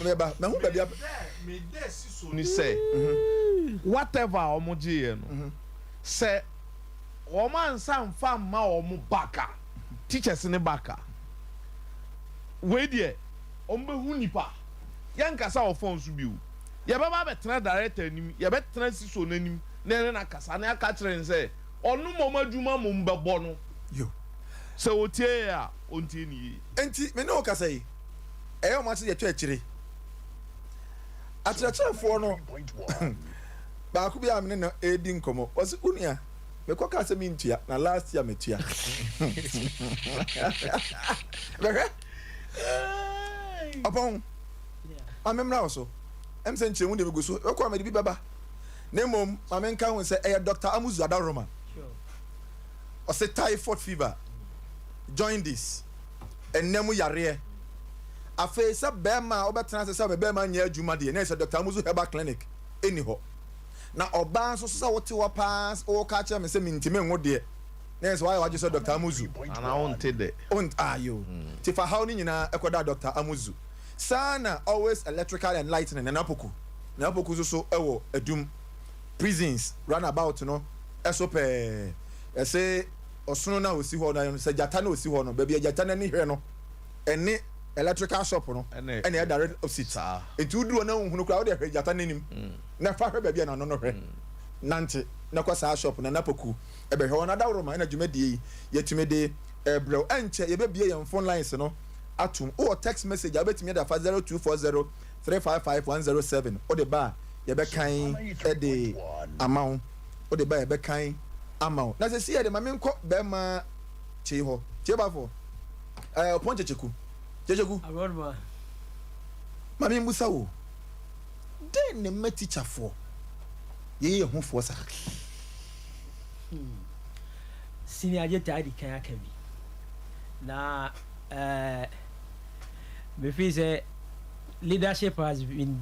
meba mahu baabi a meda si so ni sɛ whatever a wɔn gye yɛ no, sɛ wɔn ansa nfa mma wɔn back a, teachers ne back a, wei deɛ wɔn bɛhu nipa. Yɛn kasa wɔ phone so bi o, yɛbɛba abɛtena director anim, yɛbɛtena si so n'anim na yɛne na kasa na yɛaka kyerɛ n sɛ ɔno mo adwuma mo bɛbɔ no. Yo. Sɛ otie yɛ a, ɔntie ne yie. Nti me ne wo kasa yi, ɛyɛ ɔmo ase yɛtwa akyire akyerɛkyerɛfoɔ no baako bi a me ne no edi nkɔmɔ, ɔsi onua mekɔ kaa sɛ mentua na last year metua. Bɛhwɛ ɔpɔn ma memmra wo so ɛm sɛ nkyerɛmu de megu so ɛkɔ a mede bi bɛba, na mmom ma menka ho sɛ ɛyɛ Dr. Amuzu Adaroma. Ɔsɛ typhoid fever, jaundice, ɛnam yareɛ, afei sɛ bɛrima a wobɛtena ase sɛ bɛrima nyɛ adwuma deɛ, na ɛsɛ Dr. Amuzu Herbal Clinic ɛni hɔ. Na ɔbaa nso so sɛ wote hɔ paa wɔka kyerɛ me sɛ mentimi nwo deɛ, na ɛsɛ wayɛ wadwe sɛ Dr. Amuzu. Anaa wonte dɛ. Ont ayo ti fa haw no nyinaa ɛkɔda Dr. Amuzu. Saa na Always Electrical and Lightning, Nana Poku, Nana Poku nso so ɛwɔ Adum Prisons roundabout no ɛso pɛɛ. Ɛsɛ ɔsono no a osi hɔ no, sɛ gyata no osi hɔ no, baabi a gyata n'ani hwɛ no ɛne electrical shop no ɛne ɛna ɛyɛ direct opposite. Nti woduru hɔ na wohunu koraa, wode hwɛ gyata n'anim na fa hwɛ baabi a n'ano no hwɛ, nante na kɔ saa shop. Nana Poku ɛbɛhwɛ wɔn adaworoma. Ɛna dwumadie yi yɛtumi de ɛbrɛw. Ɛnkyɛ yɛbɛbie yɛn phone lines no atum. Wowɔ text message a, wobɛtumi de afa 0240355107. Wode ba a, yɛbɛkan ɛde ama wo. Wode ba a, yɛbɛkan ama wo. Na sɛ si yɛde ma menkɔ bɛrima kyei hɔ kyei bafoɔ ɛɛ ɔpɔn kyekyeku kyekyeku. Aborɔdoma. Ma membusa wo, dɛn ne mma tikyafoɔ yɛyɛ yɛn ho foɔ saa? Sini agye taa di kan aka bi na mefi sɛ leadership has been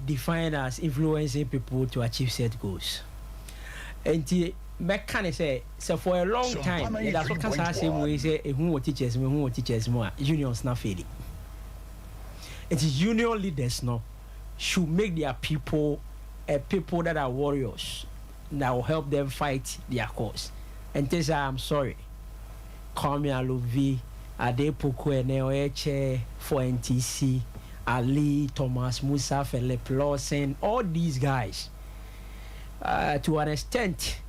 defined as influencing people to achieve set goals. Nti mɛka ne sɛ for a long time yɛda so ka saa asɛm wei sɛ ehu wɔ teachers mu, ehu wɔ teachers mu a, unions na fail. Nti union leaders no should make their people a people that are warriors that will help them fight their cause. Nti sɛ, I'm sorry, Kwame Alovi Adepoku ene ɔyɛ chair for NTC, Ali Thomas, Musa, Philip Lawson, all these guys, to an extent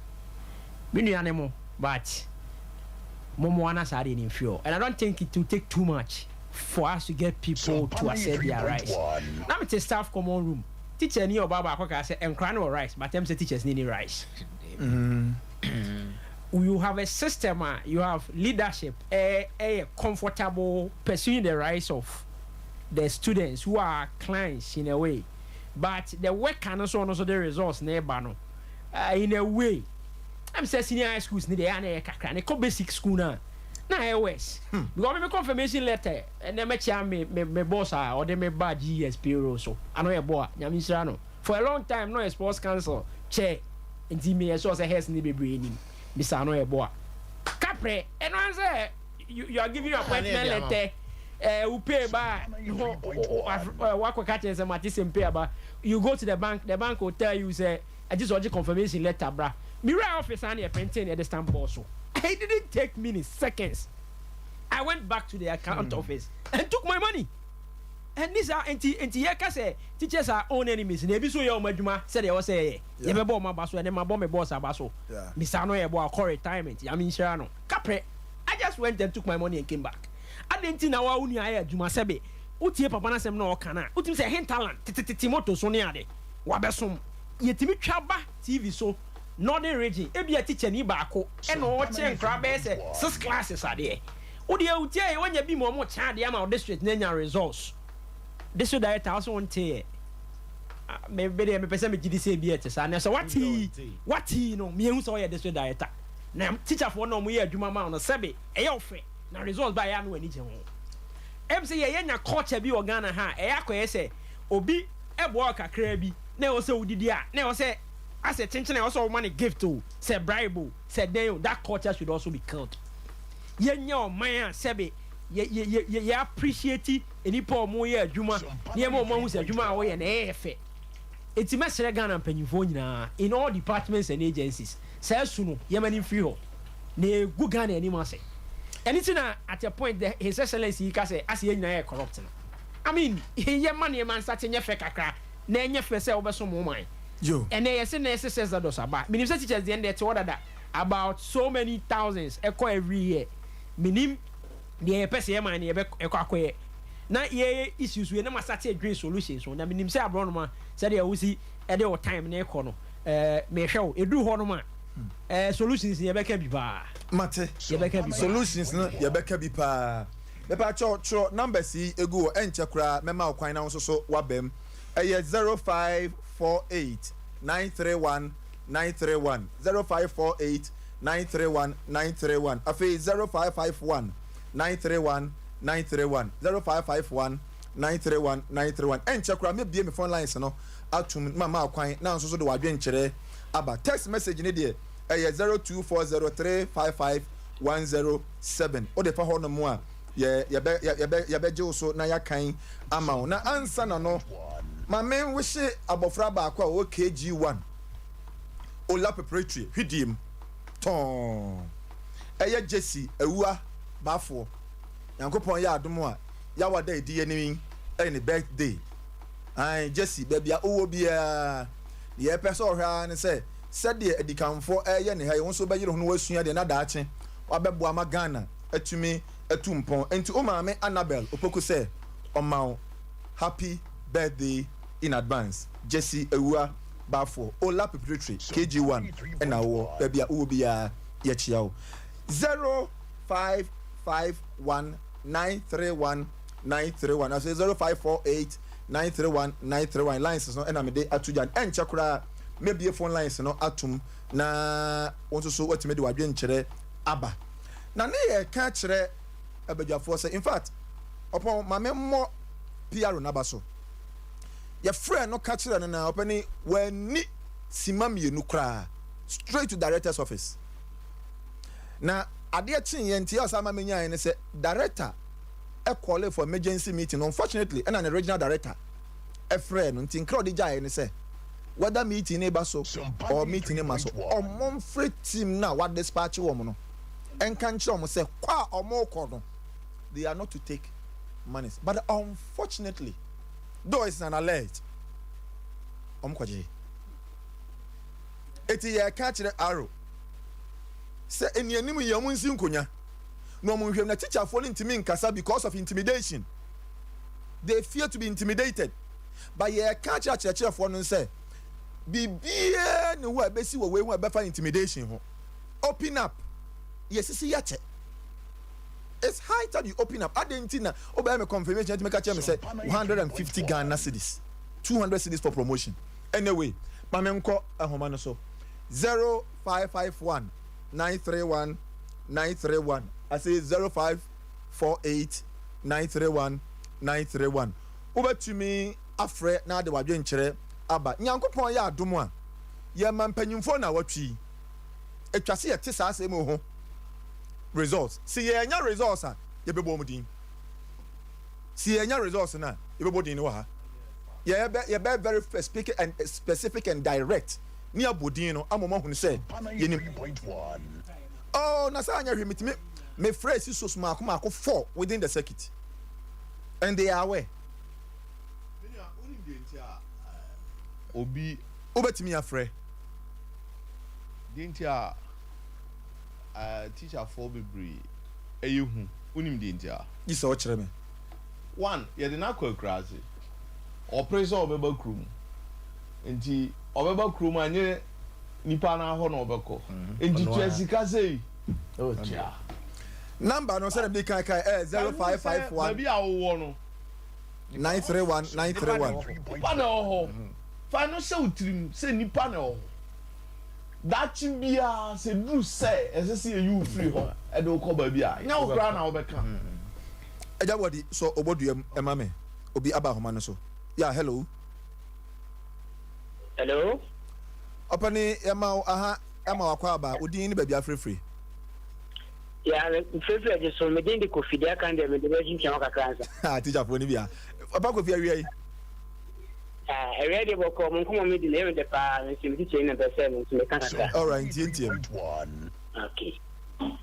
me nua ne mo, but mo mo ana saa deɛ ne mfi hɔ, and I don't think it will take too much. for us to get people to accept their rights. Na mete staff common room, teacher ni ɔbaa baako kaa sɛ nkora no wɔ rights, but ɛm sɛ teachers ni ni rights. You have a system a you have leadership ɛyɛ comfortable pursuing the rights of the students who are clients in a way, but the worker no so ɔno so the results na ɛba no in a way, I'm sɛ senior high schools ni deɛ, ɛyɛ na ɛyɛ kakra ne kɔ basic school na ɛyɛ worse because me confirmation letter ɛnɛ mɛkyia me boss a ɔde me ba GES payroll so ano yɛ bɔ a, Nyame nhyira no. For a long time no yɛ sports council chair, nti mi yɛ sure sɛ hairs ne bebree nim bisa ano yɛ bɔ a kaprɛ. Ɛno an sɛ you are giving your appointment letter, wo pay ba wakɔ ka kyerɛ sɛ mate sɛ pay aba. You go to the bank, the bank will tell you sɛ ɛgye sɛ ɔgye confirmation letter bra. Mewura office a ne yɛ printing, yɛde stamp ball so. It didn't take minutes, seconds, I went back to the account office and took my money. And this are nti yɛ ka sɛ teachers are own enemies na ebi so yɛ ɔmo adwuma sɛdeɛ ɛwɔ sɛ yɛyɛ. Yɛbɛbɔ ɔmo aba so, ɛnɛ ma bɔ me boss aba so. Mr. Ano yɛ bɔ akɔ retirement, Yami nhyira no kaprɛ. I just went and took my money and came back. Adi nti na wa wo nua ayɛ adwuma, sɛbe wotie papa n'asɛm na ɔka na wotumi sɛ hinterland tetetete moto so ne ade wabɛsom. Yɛtumi twa ba TV so, Northern Region, ebi a teacher ni baako ɛna ɔkyerɛ nkora bɛyɛ sɛ six classes adeɛ. Wode wotie yɛ wanya bi ma ɔmo kyɛn adeɛ ama wo district na anya results. District director ɔso wɔn te yɛ me be deɛ, mepɛ sɛ megye di sɛ bi ɛte saa na sɛ wate wate no, miehu sɛ ɔyɛ district director na teacherfoɔ na ɔmo yɛ adwuma ma wo no, sɛbe ɛyɛ ɔfɛ na results ba ɛyɛ ano ani gye ho. Ɛm sɛ yɛyɛ nya culture bi wɔ Ghana ha, ɛyɛ akɔyɛ sɛ obi ɛboa wo kakra bi na ɛwɔ sɛ wodidi a, na ɛwɔ sɛ asɛ kyenkyen a ɛwɔ sɛ ɔma ne gift o, sɛ bribe o, sɛ dɛn o. That culture should also be killed. Yɛnyɛ ɔman a sɛbe yɛ appreciate nipa a ɔmo yɛ adwuma, nneɛma a ɔmo ahu sɛ adwuma a wɔyɛ na ɛyɛ fɛ. Eti mɛsrɛ Ghana mpanyinfoɔ nyinaa in all departments and agencies, saa su no, yɛma ne mfiri hɔ na egu Ghana anim ase. Ɛne ti na at a point the His Excellence yi ka sɛ ase yɛn nyinaa yɛ corrupt no. I mean, yɛma nneɛma nsa te nyɛ fɛ kakra na ɛnyɛ fɛ sɛ wɔbɛso mo man. Yo. Ɛnɛ yɛsɛ na ɛsɛ sɛ exodus aba. Minim sɛ teachers deɛ, ɛte hɔ dada, about so many thousands ɛkɔ every year. Minim deɛ yɛpɛ sɛ yɛma ne yɛbɛ ɛkɔ akɔyɛ na yɛyɛ issues wei na ma start adwene solutions so, na minim sɛ aborɔnoma sɛdeɛ wosi ɛde wɔ time ne kɔ no, mehwɛ wo ɛduru hɔ nom a, solutions yɛbɛka bi paa. Mate. Yɛbɛka bi paa. Solutions no yɛbɛka bi paa. Mepa kyɛw, twerɛ numbers yi egu hɔ. Ɛnkyɛ koraa mɛma wo kwan na wo nso so wabɛm. Ɛyɛ 0548931931, 0548931931, afei 0551931931, 0551931931. Ɛnkyɛ koraa mebie me phone lines no atum ma ma kwan na nso so de wadwenkyerɛ aba. Text message ne deɛ, ɛyɛ 0240355107. Wode fa hɔ nom a, yɛ yɛbɛ yɛbɛ yɛbɛgye wo so na yɛakan ama wo. Na ansa na no, maame wohye abɔfra baako a ɔwɔ KG1 Ola Preparatory Hwidiem tɔn, ɛyɛ Jesse Awua Baafoɔ. Nyankopɔn yɛ adom a, yɛawada edi yɛn anim ɛyɛ ne birthday. Ayi Jesse, baabi a ɔwɔ biara, deɛ yɛpɛ sɛ ɔhwɛ ara ne sɛ sɛdeɛ adikanfoɔ ɛyɛ ne ha yi, wɔn nso bɛyere ho no wasua deɛ na daakye wabɛboa ma Ghana atumi atu mpɔn. Nti o maame Annabel Opoku sɛ ɔma wo happy birthday in advance. Jesse Awua Baafoɔ, Ola Preparatory KG1 ɛna wɔ baabi a wowɔ biara, yɛkyia wo. 0551931931, afei 0548931931. Lines no ɛna mede ato gya. Ɛnkyɛ koraa mebie phone lines no atom na wɔn nso so watumi de wadwenkyerɛ aba. Na ne yɛ ka kyerɛ abadwafoɔ sɛ, in fact, ɔpɔn maame mmɔ PR n'aba so, yɛfrɛ no ka kyerɛ no na ɔpɛni w'ani sima mmienu koraa, straight to director's office. Na adeɛ kyen yɛn nti ɔsan ma menya yɛn ne sɛ director ɛcall for emergency meeting. Unfortunately, ɛna ne regional director ɛfrɛ no, nti nkira ɔde gya yɛn ne sɛ whether meeting ne ba so or meeting ne ma so, ɔmo nfrɛ team na wa dispatch wɔn no, ɛnka nkyerɛ wɔn sɛ kɔ a ɔmo kɔ no, they are not to take monies. But unfortunately, though it's an alert, ɔmo kɔgye. Eti yɛ ka kyerɛ aro sɛ enianim yɛ ɔmo nsi nkonya. na wɔn nhwɛ mu. Na tikyafoɔ no ntumi nkasa because of intimidation. They fear to be intimidated. But yɛreka akyerɛ akyerɛkyerɛfoɔ no sɛ biribiara nni hɔ a ɛbɛsi wɔ wei ho a ɛbɛfa intimidation ho. Open up. Yɛsisi yɛakyɛ. It's high time you open up. Adɛn nti na wobɛyɛ me confirmation atumi ka kyerɛ me sɛ 150 Ghana cedis, 200 cedis for promotion. Anyway, ma menkɔ ahoma no so. 0551 931 931. I say 0548 931 931. Wobɛtumi afrɛ na ade w'adwenkyerɛ aba. Nyankopɔn yɛ adom a, yɛma mpanyimfoɔ nnawɔtwe yi. Atwa sɛ yɛte saa asɛm yi ho results. Sɛ yɛannya results a, yɛbɛbɔ wɔn din. Sɛ yɛannya results no a, yɛbɛbɔ din no wɔ ha. Yɛbɛ yɛbɛ very specific and specific and direct ne abɔ din no ama wɔn ahunu sɛ yɛnim. Oh, na saa anyɛ hwee metumi mefrɛ CISOs mmaako mmaako four within the circuit and they are aware. Obi. Wobɛtumi afrɛ. Deɛ nti a teacherfoɔ bebree ɛyɛ hu, wonim deɛ nti a? Gye sɛ wokyerɛ me. One, yɛde no akɔ akuraase. Ɔpere sɛ ɔbɛba kurom. Nti ɔbɛba kurom a nyɛ nipa no ara hɔ na ɔbɛkɔ. Nti tua sika sei na watua. Number no sɛdeɛ mede kan kae ɛyɛ 0551. Baabi a wowɔ no. 931 931. Nipa na ɛwɔ hɔ. Fa ɛno hyɛ wo tirim sɛ nipa na ɛwɔ hɔ. Daakye biara sɛ ɛduru sɛ ɛsɛ sɛ yɛyi wo firi hɔ de wo kɔ baabi a, nyɛ wo koraa na wobɛka. Agya Boadi, sɔ obodua mu ma me. Obi aba ahoma no so. Yeah, hello. Hello. Ɔpɛni, yɛma wo aha, yɛma wo akwaaba. Wo din ne baabi afirefire. Yeah, mefirefire agye so. Me din de Kofi. Deɛ aka no deɛ mede bɛtwintwɛn hɔ kakra ansa. Ha, tikyafoɔ no bi a. Papa Kofi, awia yi. Ah, awia deɛ bɔkɔɔ, mo nkɔmmɔ me di no, ɛyɛ me dɛ paa, me nso me tikya yi na mpɛ sɛ me nso meka kakra. Alright, ntie ntie m. Okay.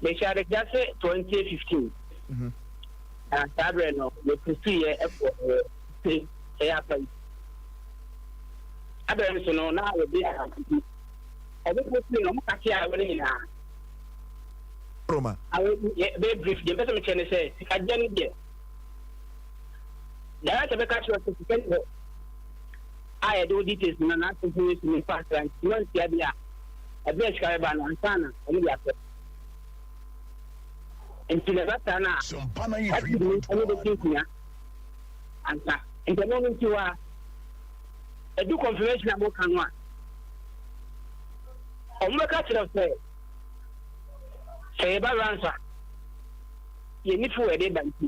Mehyɛ adekyea sɛ 2015. Mhm. Na saa berɛ no, yɛpusuiɛ ɛkɔ ɛyɛ ɛyɛ apa yi. Abɛrɛ nso no, na yɛde ahantiti. Ɔmo pusui no, ɔmo kate a ɛwɔ no nyinaa. Roma. Awo, yɛ bɛyɛ brief deɛ mpɛ sɛ mekyerɛ ne sɛ, sikagyeɛ no deɛ, Director bɛka kyerɛ wo sɛ sika ni hɔ a yɛde wo details no na information no fa asra nti na ntua bi a ɛberɛ a sika bɛba no ansa na wɔn de asɛ nti na ɛba saa no a ɛtumi ɛne bɛsi nkonnwa ansa nti ɛno no nti hɔ a ɛdu confirmation a moka no a wɔn bɛka kyerɛ sɛ sɛ yɛba ransa yɛni fo yɛde ba nti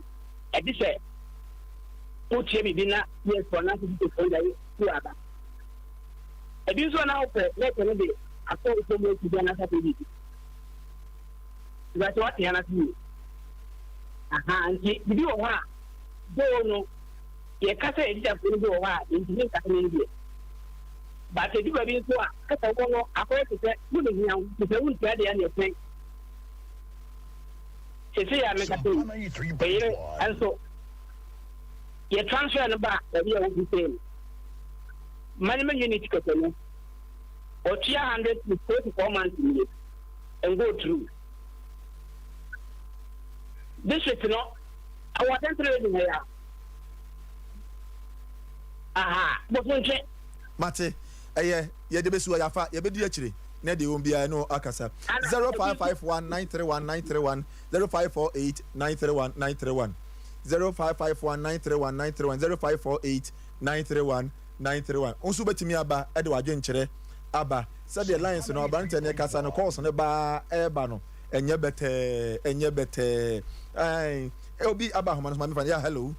Ɛte sɛ wotua biribi na PS foɔ anaasɛ GK foɔ de ayɛ sukuu aba. Ebi nso a na wopɛ lɛtɛ no de akɔ wo kurom akyi bi anaasɛ akɔyɛ biribi. Ìgbà tí wate ha no ase yie. Aha, nti biribi wɔ hɔ a, doo no, yɛka sɛ atikyafoɔ no bi wɔ hɔ a, yɛntumi nka sɛ ne deɛ. But edu baabi nso a, kasa wɔ no akɔyɛ te sɛ wo na hia wo, te sɛ wontua deɛ a na ɛsɛn. Seesei a mekasa yi, me yere nso, yɛ transfer no ba baabi a wofi sei no, management unit kɛkɛ no, ɔtua hundred to 44 months nie, and go through. District no, ɛwɔ central region ha ya. Aha, bosontwe. Mate, ɛyɛ, yɛde bɛsi hɔ, yɛafa, yɛbɛdi akyire, na deɛ ɛwom biara ɛne wo akasa. 0551 931 931 0548 931 931 0551 931 931 0548 931 931 Wo nso wobɛtumi aba de w'adwenkyerɛ aba. Sɛdeɛ lines no aberanteɛ no rekasa no, calls no baa ɛreba no, ɛnyɛ bɛtɛɛ, ɛnyɛ bɛtɛɛ. Ae, obi aba ahoma no so, ma mefa no. Yeah, hello.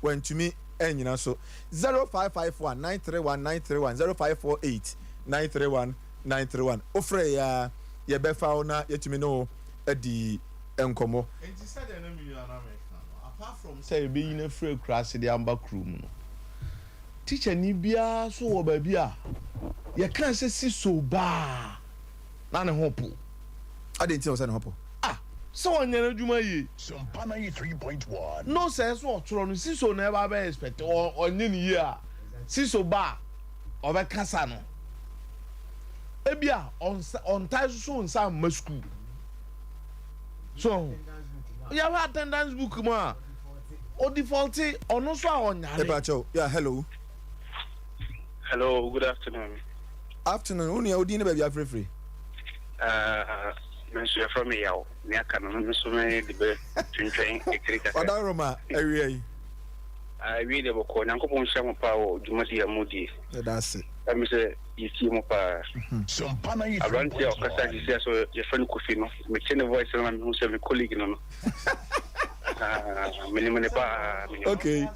Wantumi annyina so. 0551 931 931 0548 931 931 Wofrɛ yɛ a, yɛbɛfa wo na yɛatumi ne wo adi nkɔmmɔ. Enti sɛdeɛ na me nua no reka no, apart from sɛ yɛbɛyi no afiri akuraase de aba kurom no, tikyani biara nso wɔ baabi a yɛka sɛ si so baa na ne ho po. Adɛn nti na ɛwɔ sɛ ne ho po? Ah, sɛ ɔnyɛ n'adwuma yie. No sɛ ɛsɛ ɔtwerɛ no, siso na ɛba abɛ expect, ɔnyɛ ne yie a, siso ba a, ɔbɛkasa no. Ebia ɔntae soso nsa mma sukuu. So ɔho yɛhwɛ attendance book mu a ɔdefaulti ɔno nso a ɔnyare. Mepakyɛw, yeah, hello. Hello, good afternoon. Afternoon, wo nua wo din ne baabi afirefire? Uh, me nso yɛfrɛ me Yaw, ne aka no, me nso me de bɛ twentwɛn akyiri kakra. Wadaroma, awia yi. Awie deɛ bɔkɔɔ, Nyankopɔn nhyira mo paa wɔ dwumadi a modie. Yɛda ase. Ɛme sɛ yɛtie mo paa. Aberanteɛ a ɔkasa sisi a sɛ yɛfrɛ no Kofi no, mete ne voice no na mehu sɛ me colleague no no. Menim ne paa. Menim. Okay.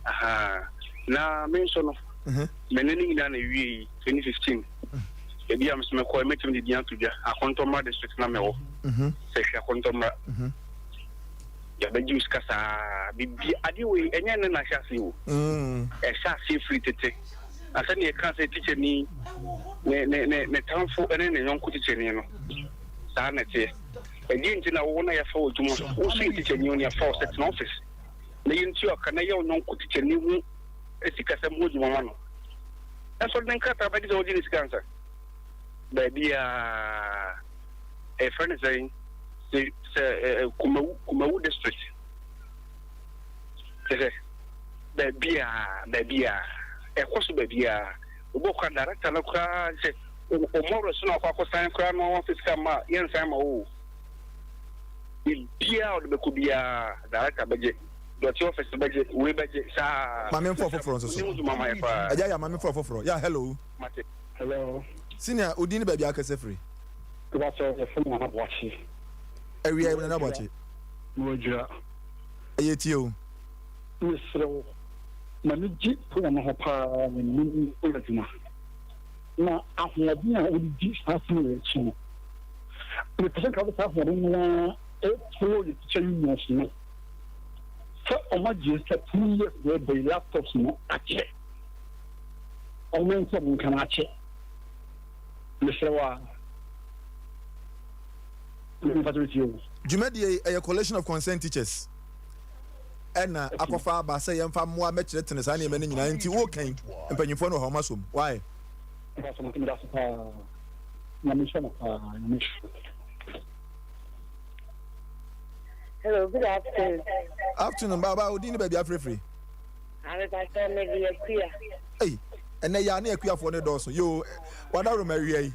Aha. Na me nso no, me ne ne nyinaa na ewie yi 2015. Ebi a me nso mɛkɔ, mɛtumi de din ato dwa. Akɔntɔmmra district na mɛwɔ. Sɛ hwɛ akɔntɔmmra. Yɛbɛgye wo sika saa. Bibi adeɛ wei ɛnyɛ ne na ahyɛ ase o. Ɛhyɛ ase firi tete. Na sɛdeɛ yɛka sɛ tikyani ne ne ne ne tamfo ne ne yɔnko tikyani no, saa na ɛteɛ. Ɛdeɛ nti na wo na yɛafa wo adwuma, wo nso yɛ tikyani o, na yɛafa wo sɛ tena office na yɛntua wo ka na yɛ wo yɔnko tikyani ho sikasɛm ho adwuma ma no. Ɛnso ɔde ne nkrataa bɛgye sɛ wogye ne sika ansa. Baabiara yɛfrɛ no sɛn sɛ sɛ Kumawu Kumawu district kyɛ sɛ baabiara baabiara ɛkɔ so baabiara obi wɔ koraa director no koraa sɛ ɔmɔ werɛ so na akɔ akɔsan koraa na wɔn sika ma yɛnsan ma wo biribiara ɔde bɛkɔ biara director bɛgye dɔte office bɛgye wei bɛgye saa. Maame nfɔ foforɔ nso so ɛgya yɛ maame nfɔ foforɔ yɛ hello. Hello. Senior odin ne baabi akasa firi. Mepakyɛw yɛfrɛ me Nana Boakye. Awia yi Nana Boakye. Mewɔ Adwira. Ɛyɛ tie o. Mesrɛ wo m'ani gye program no ho paa menim woyɛ adwuma na ahoɔden a wode di saa asɛm wei akyi no mepɛ sɛ nka wode saa ahoɔden no ara ɛtoo yɛ teacher unions no sɛ ɔma gye sɛ 2 years na ɛbɛyi laptops no akyɛ ɔmo nsa mu nka no akyɛ. Mesrɛ wo a, mefa kyɛ metie o. Dwumadie yi, ɛyɛ Collation of Concerned Teachers ɛna akɔfa aba sɛ yɛmfa mmoa mmɛkyerɛ tene saa nneɛma no nyinaa nti wokan mpanyinfoɔ no wɔ ha wɔn asom. Why? Mepa kyɛ mate medase paa. Nyame nhyira mo paa. Nyame nhyira. Hello, good afternoon. Afternoon, baaba, odin ne baabi afirifiri. Mepa kyɛ mede Akua. Ei, ɛnɛ yɛ a ne akuafoɔ no dɔɔso. Yoo, wadaworo ma awia yi.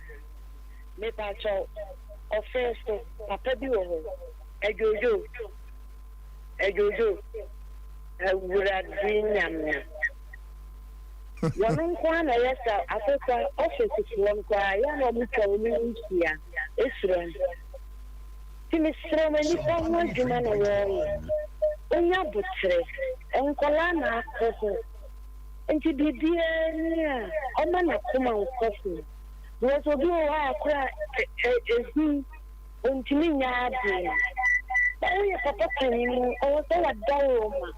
Mepa kyɛw, ɔfɛn so, papa bi wɔ hɔ. Adwoodwoo, adwoodwoo, Awurade Nyame. Wɔn nko ara na ɛyɛ sa akokwa ɔfisifoɔ no koraa yɛ na wɔn twa wɔn ho hyia esuro no. Nti mesrɛ wɔn nnipa ho adwuma na wɔreyɛ. Onya botere, nkwadaa na akɔ hɔ. Nti biribiara ni a ɔma n'akoma nkɔ so. Because obi wɔ hɔ a koraa ehu ontumi nyɛ adeɛ. Na woyɛ papa panyin ɔwɔ sɛ wadaworo ma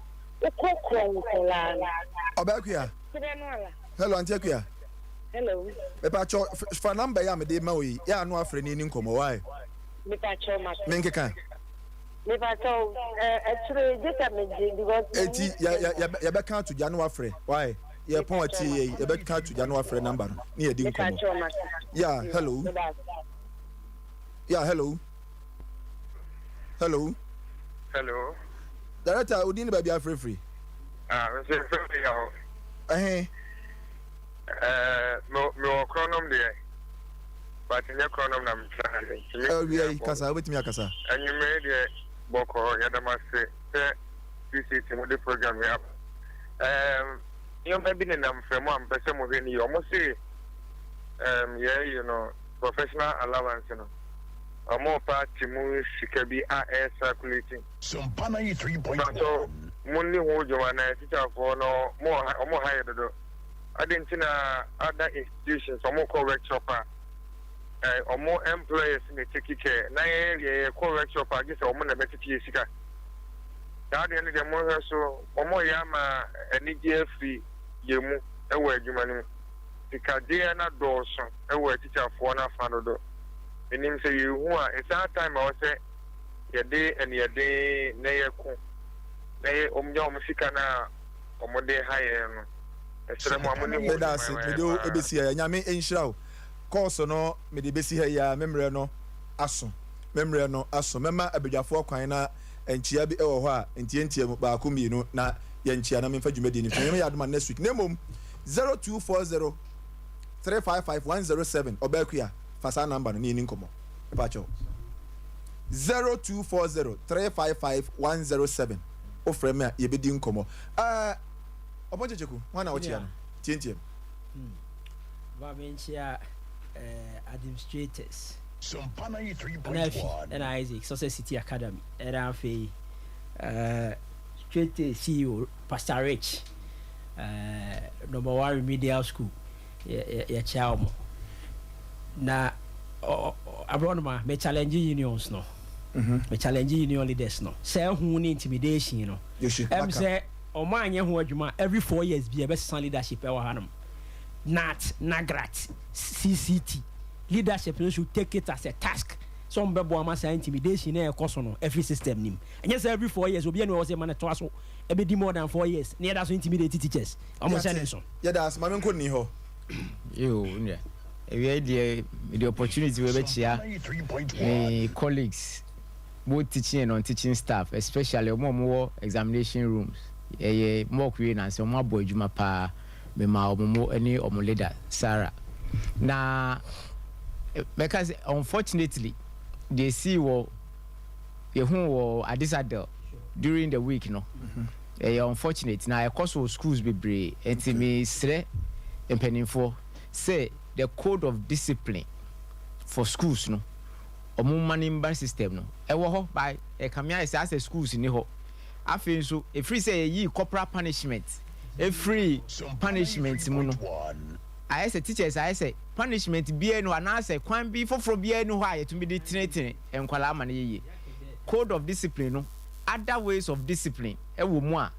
wokorɔkorɔ nkwadaa no. Ɔbaa Akua. Serɛ no ala. Hello, Auntie Akua. Hello. Mepakyɛw, fa number yi a mede ma wo yi, yɛ ano afrɛ ne ni nkɔmmɔ, why? Mepakyɛw mate. Menkeka. Mepakyɛw, akyire gye sɛ megye because. Eti yɛbɛka ato gya no wafrɛ, why? Yɛpɔn atie yɛ yi, yɛbɛka ato gya no wafrɛ number no, ne yɛdi nkɔmmɔ. Mepakyɛw mate. Yeah, hello. Yeah, hello. Hello. Hello. Director, odin ne baabi afrɛfiri. Ah, nso yɛfrɛ me Yaw. Ɛhe. Ɛɛ, me wɔ Korɔnom deɛ, but nyɛ Korɔnom na metena ase. Awia yi, kasa, wobɛtumi akasa. Anwummere deɛ, bɔkɔɔ, yɛda mo ase sɛ CCT mo de program yi aba. Ɛɛm, nneɛma bi nenam fam a mepɛ sɛ mohwɛ no yie. Wɔn se, ɛɛm, yɛɛyi no, professional allowance no, wɔn repa ate mu sika bi a ɛyɛ circulating. Sompa 93.1. Mpakyɛw monni ho dwuma na tikyafoɔ no mo ha ɔmo ha yɛ dodo adɛn nti na other institutions ɔmo kɔ workshop a eh, ɔmo employers na take care na yɛn deɛ yɛkɔ workshop a gye sɛ ɔmo na ɛbɛtete yɛ sika saa deɛ no deɛ monhwɛ so ɔmo yɛ ama anigye afiri yɛn mu ɛwɔ adwuma no mu sikagyeɛ no adɔɔso ɛwɔ atikyafoɔ no afa dodo menim sɛ yɛhu a it's our time a ɛwɔ sɛ yɛde aniɛden na yɛko na yɛ wɔn nya wɔn sika no a wɔn de ha yɛn no ɛsrɛ mo a mo ne ho Meda ase, mede wo ebesi ha yi. Nyame nhyira wo. Course no mede besi ha yi ara, me mmerɛ no aso. Me mmerɛ no aso. Mɛma abadwafoɔ kwan na nkyea bi wɔ hɔ a, ntiantia mu, baako, mmienu, na yɛnkyea na memfa dwumadie no mfiri. Nyame yɛ adom a next week. Na mmom, 0240 355 107, Ɔbaakua, fa saa number no na yɛnni nkɔmmɔ. Mepa kyɛw. 0240 355 107, wofrɛ me a yɛbɛdi nkɔmmɔ. Ɛɛ, Ɔpɔn Kyekyeku, hwan na wokyea no? Tiantiam. Hmm. Ma menkyea eh, administrators. Ɛna afi ɛna Isaac Success City Academy ɛna afei eh, Straight A CEO Pastor Rich eh, Number One Remedial School yɛkyea wɔn na aborɔnoma me challenge unions no mhm. me challenge union leaders no sɛ ɛho ne intimidation no ɛm sɛ wɔn anyɛ ho adwuma every 4 years bi ɛbɛsesa leadership ɛwɔ hanom. Nat, Nagrat, CCT leadership no should take it as a task sɛ wɔn bɛboa ma saa intimidation na ɛkɔ so no ɛfiri system nim. Ɛnyɛ sɛ every 4 years obi ɛna ɛwɔ sɛ ɛma no toa so ɛbɛdi more than 4 years na yɛda so intimidate teachers. Wɔn hyɛ ne Yɛate. nso. Yɛda ase. Ma menkɔ nni hɔ. Yoo, nua. Awia yi deɛ, mede opportunity wei bɛkyea me colleagues, both teaching and non-teaching staff, especially wɔn a wɔwɔ examination rooms. Yɛyɛ mock wie nansa, wɔabɔ adwuma paa. Memaa wɔn mo ne wɔn leader Sarah. Na mɛka sɛ unfortunately deɛ esii wɔ yɛhuu wɔ Adisadel during the week no ɛyɛ unfortunate na ɛkɔ so wɔ schools bebree nti mesrɛ mpanimfoɔ sɛ the code of discipline for schools no wɔn mma no mba system no ɛwɔ hɔ ba ɛkame ayɛ sɛ asɛ schools ni hɔ. Afei nso, ɛfiri sɛ yɛyii corporal punishment firii punishment mu no, ayɛ sɛ teachers ayɛ sɛ punishment biara nni hɔ anaasɛ kwan bi foforɔ biara nni hɔ a yɛtumi de tenetene nkwadaa ma no yɛ yie. Code of discipline no, other ways of discipline wɔ mu a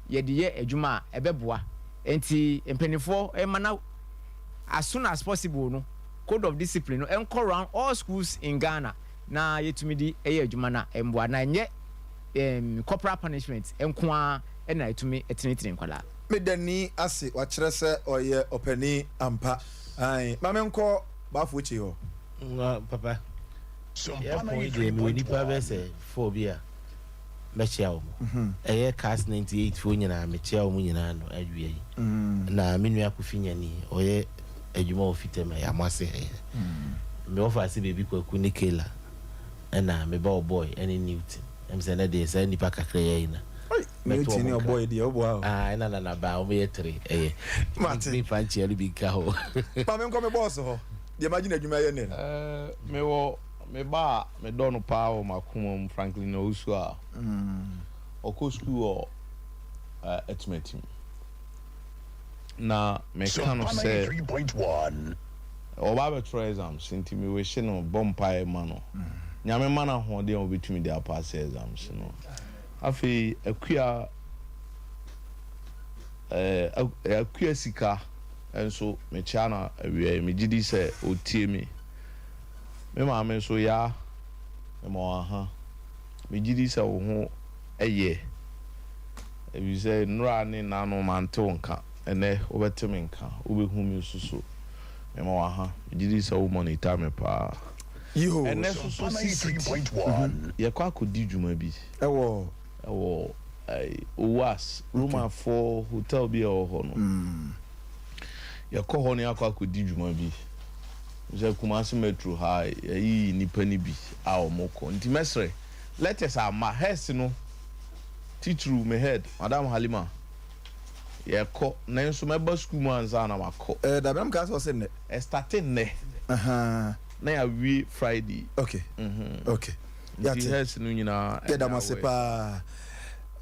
yɛde yɛ adwuma a ɛbɛboa. Enti mpanimfoɔ mma na as soon as possible no, code of discipline no nkɔ round all schools in Ghana na yɛtumi de yɛ adwuma na ɛmmoa na ɛnyɛ um, corporal punishment nko ara na ɛtumi tenetene nkwadaa. Meda Nii ase, wakyerɛ sɛ ɔyɛ ɔpanin ampa. Ae, ma menkɔ Bafo Kyei hɔ. Na papa, yɛpɔn yi deɛ mewɔ nipa bɛyɛ sɛ four bi a mɛkyea wɔn. Ɛyɛ cast 98 foɔ nyinaa mekyea wɔn nyinaa no awia yi. Na me nua Kofi Nyani ɔyɛ adwuma wɔ Fitam ɛyɛ Amoase ha yi. Me wɔfa ase baabi Kwaku ne Kayla. Ɛna me ba ɔbɔe ɛne Newton. Ɛm sɛ ɛnɛ deɛ saa nnipa kakra yi na mɛto Newton ne wɔn nkra. ɔbɔe deɛ woboa o. Ah, ɛna Nana ba wɔn yɛ tere ɛyɛ. Mate. Me fa nkyia no bi nka ho. Ma menkɔ me bɔɔso hɔ. Deɛ magye n'adwuma yɛ nnɛ no. Eh, mewɔ me ba a medɔ no paa wɔ m'akoma mu, Franklin Owusu a ɔkɔ sukuu wɔ eh, Atimatim. Na meka no sɛ ɔba abɛtwerɛ exams nti me wishe no, bɔ mpaeɛ ma no. Nyame mma no ahoɔden a ɔbɛtumi de apaase exams no. Afei Akua eh, Akua Sika nso mekyea no awia yi, megye di sɛ ɔtie me. Me maame nso Yaa, mema wo aha. Megye di sɛ wo ho yɛ, efisɛ nnora ne nnaano mante wo nka, ɛnnɛ wobɛte me nka, wobɛhu me nso so. Mema wo aha. Megye di sɛ wo monitor me paa. Yihoo. Ɛnnɛ nso so CCT, yɛkɔ akɔdi dwuma bi. Ɛwɔ? Ɛwɔ Owas, Romafoɔ hotel bi a ɛwɔ hɔ no. Yɛkɔ hɔ no yɛakɔ akɔdi dwuma bi. Sɛ Kumasi Metro ha yɛayiyi nnipa no bi a wɔkɔ. Nti mɛsrɛ, letters amma. Heads no, titiriw me head, Madam Halima, yɛkɔ. Nanso mɛba sukuu mu ansa na makɔ. Eh, dabi na mekaa sɛ ɔse nnɛ. Ɛstate nnɛ na yɛawie Friday. Okay, okay. Nti Yɛate. heads no nyinaa Yɛda ɛnyɛ mo ase aware. paa.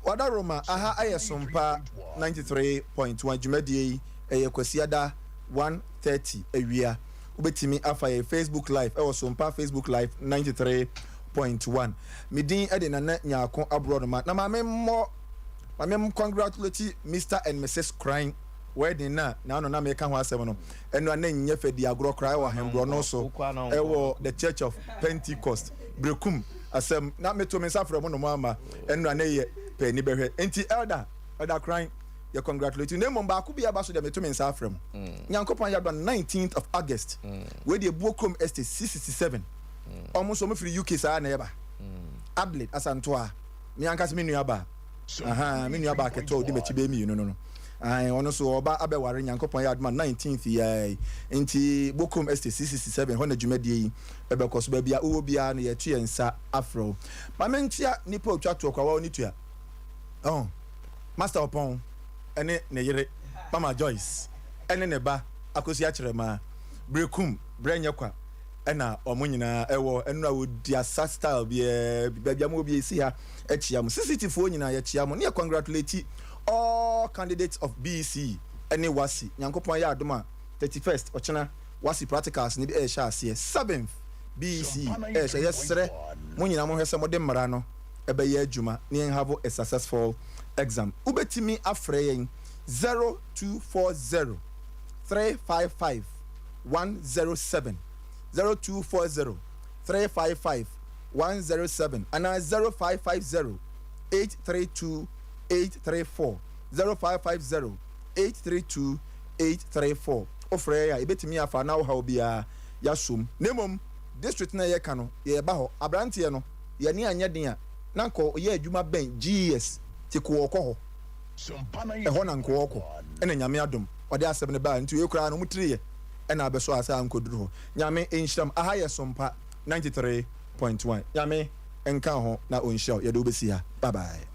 Wada Roma, aha ayɛ Sompa 93.1 dwumadie yi ɛyɛ Kwasiada 1:30 awia. Wobɛtumi afa yɛn Facebook live ɛwɔ Sompa Facebook live 93.1. Me din de Nana Nyarko Aborɔnoma. Na ma me mmɔ, ma me congratulate Mister and Mrs Kran wedding no a naano na meka ho asɛm no. Ɛno a na ɛnyɛ fɛ di agorɔ koraa ɛwɔ Ahenborɔno so ɛwɔ The Church of Pentecost, Berekum asɛm. Na meto me nsa frɛ mo na mo amma. Ɛno a na ɛyɛ pɛ ani bɛhwɛ. Enti Elder, Elder Kran, yɛ congratulate you. Na mmom baako bi aba so deɛ meto me nsa afrɛ mo. Nyankopɔn ayɛ adom 19th of August. Wei deɛ Buo Kurom Estate 667. Ɔmo nso ɔmo firi UK saa na ɛba. Adelaide Asantoa, me ankasa me nua baa. Ahaa, me nua baa ketewa a odi m'akyi bɛyɛ mmienu no no. Ae, ɔno nso ɔba abɛware, Nyankopɔn yɛ adom a 19th yi ara yi. Nti Bokom Estate C67 hɔ na dwumadie yi ɛbɛkɔ so. Baabi a wowɔ biara no yɛto yɛn nsa afrɛ wo. Ma menkyea nipa a otwa toɔ koraa, wawo ne tua. Oh, Master Ɔpɔn ne ne yere Mama Joyce ne ne ba Akosua Kyerɛmaa, Berekum, Berɛ Nyɛ Kwa na wɔn nyinaa wɔ. Ɛnora wɔdi asa style biara bi. Baabi a mowɔ biara yɛsi ha kyea mo. CCT foɔ nyinaa yɛkyea mo ne yɛ congratulate all candidates of BECE ne WASSCE. Nyankopɔn yɛ adom a 31st ɔkyena WASSCE practicals no bi ɛrehyɛ aseɛ. 7th BECE ɛrehyɛ. Yɛsrɛ mo nyinaa monhwɛ sɛ mode mmara no ɛbɛyɛ adwuma na yɛn have a successful exam. Wobɛtumi afrɛ yɛn 0240 355 107, 0240 355 107 anaa 0550 832 834, 0550 832 834. Wofrɛ yɛn a, yɛbɛtumi afa na wo haw biara yɛasom. Na mmom district no a yɛka no, yɛreba hɔ. Aberanteɛ no, yɛn ani anyɛ den a, na anka ɔyɛ adwuma bɛn GES te ko ɔkɔ hɔ. Ɛhɔ na nka ɔkɔ. Ɛna Nyame adom, ɔde asɛm no baa. Nti wei koraa no, ɔmo tiri yɛ ɛna abɛsɔ ase a ankɔduru hɔ. Nyame nhyira mo. Aha yɛ Sompa 93.1. Nyame nka wo ho na ɔnhyira wo. Yɛde wo bɛsi ha. Bye bye.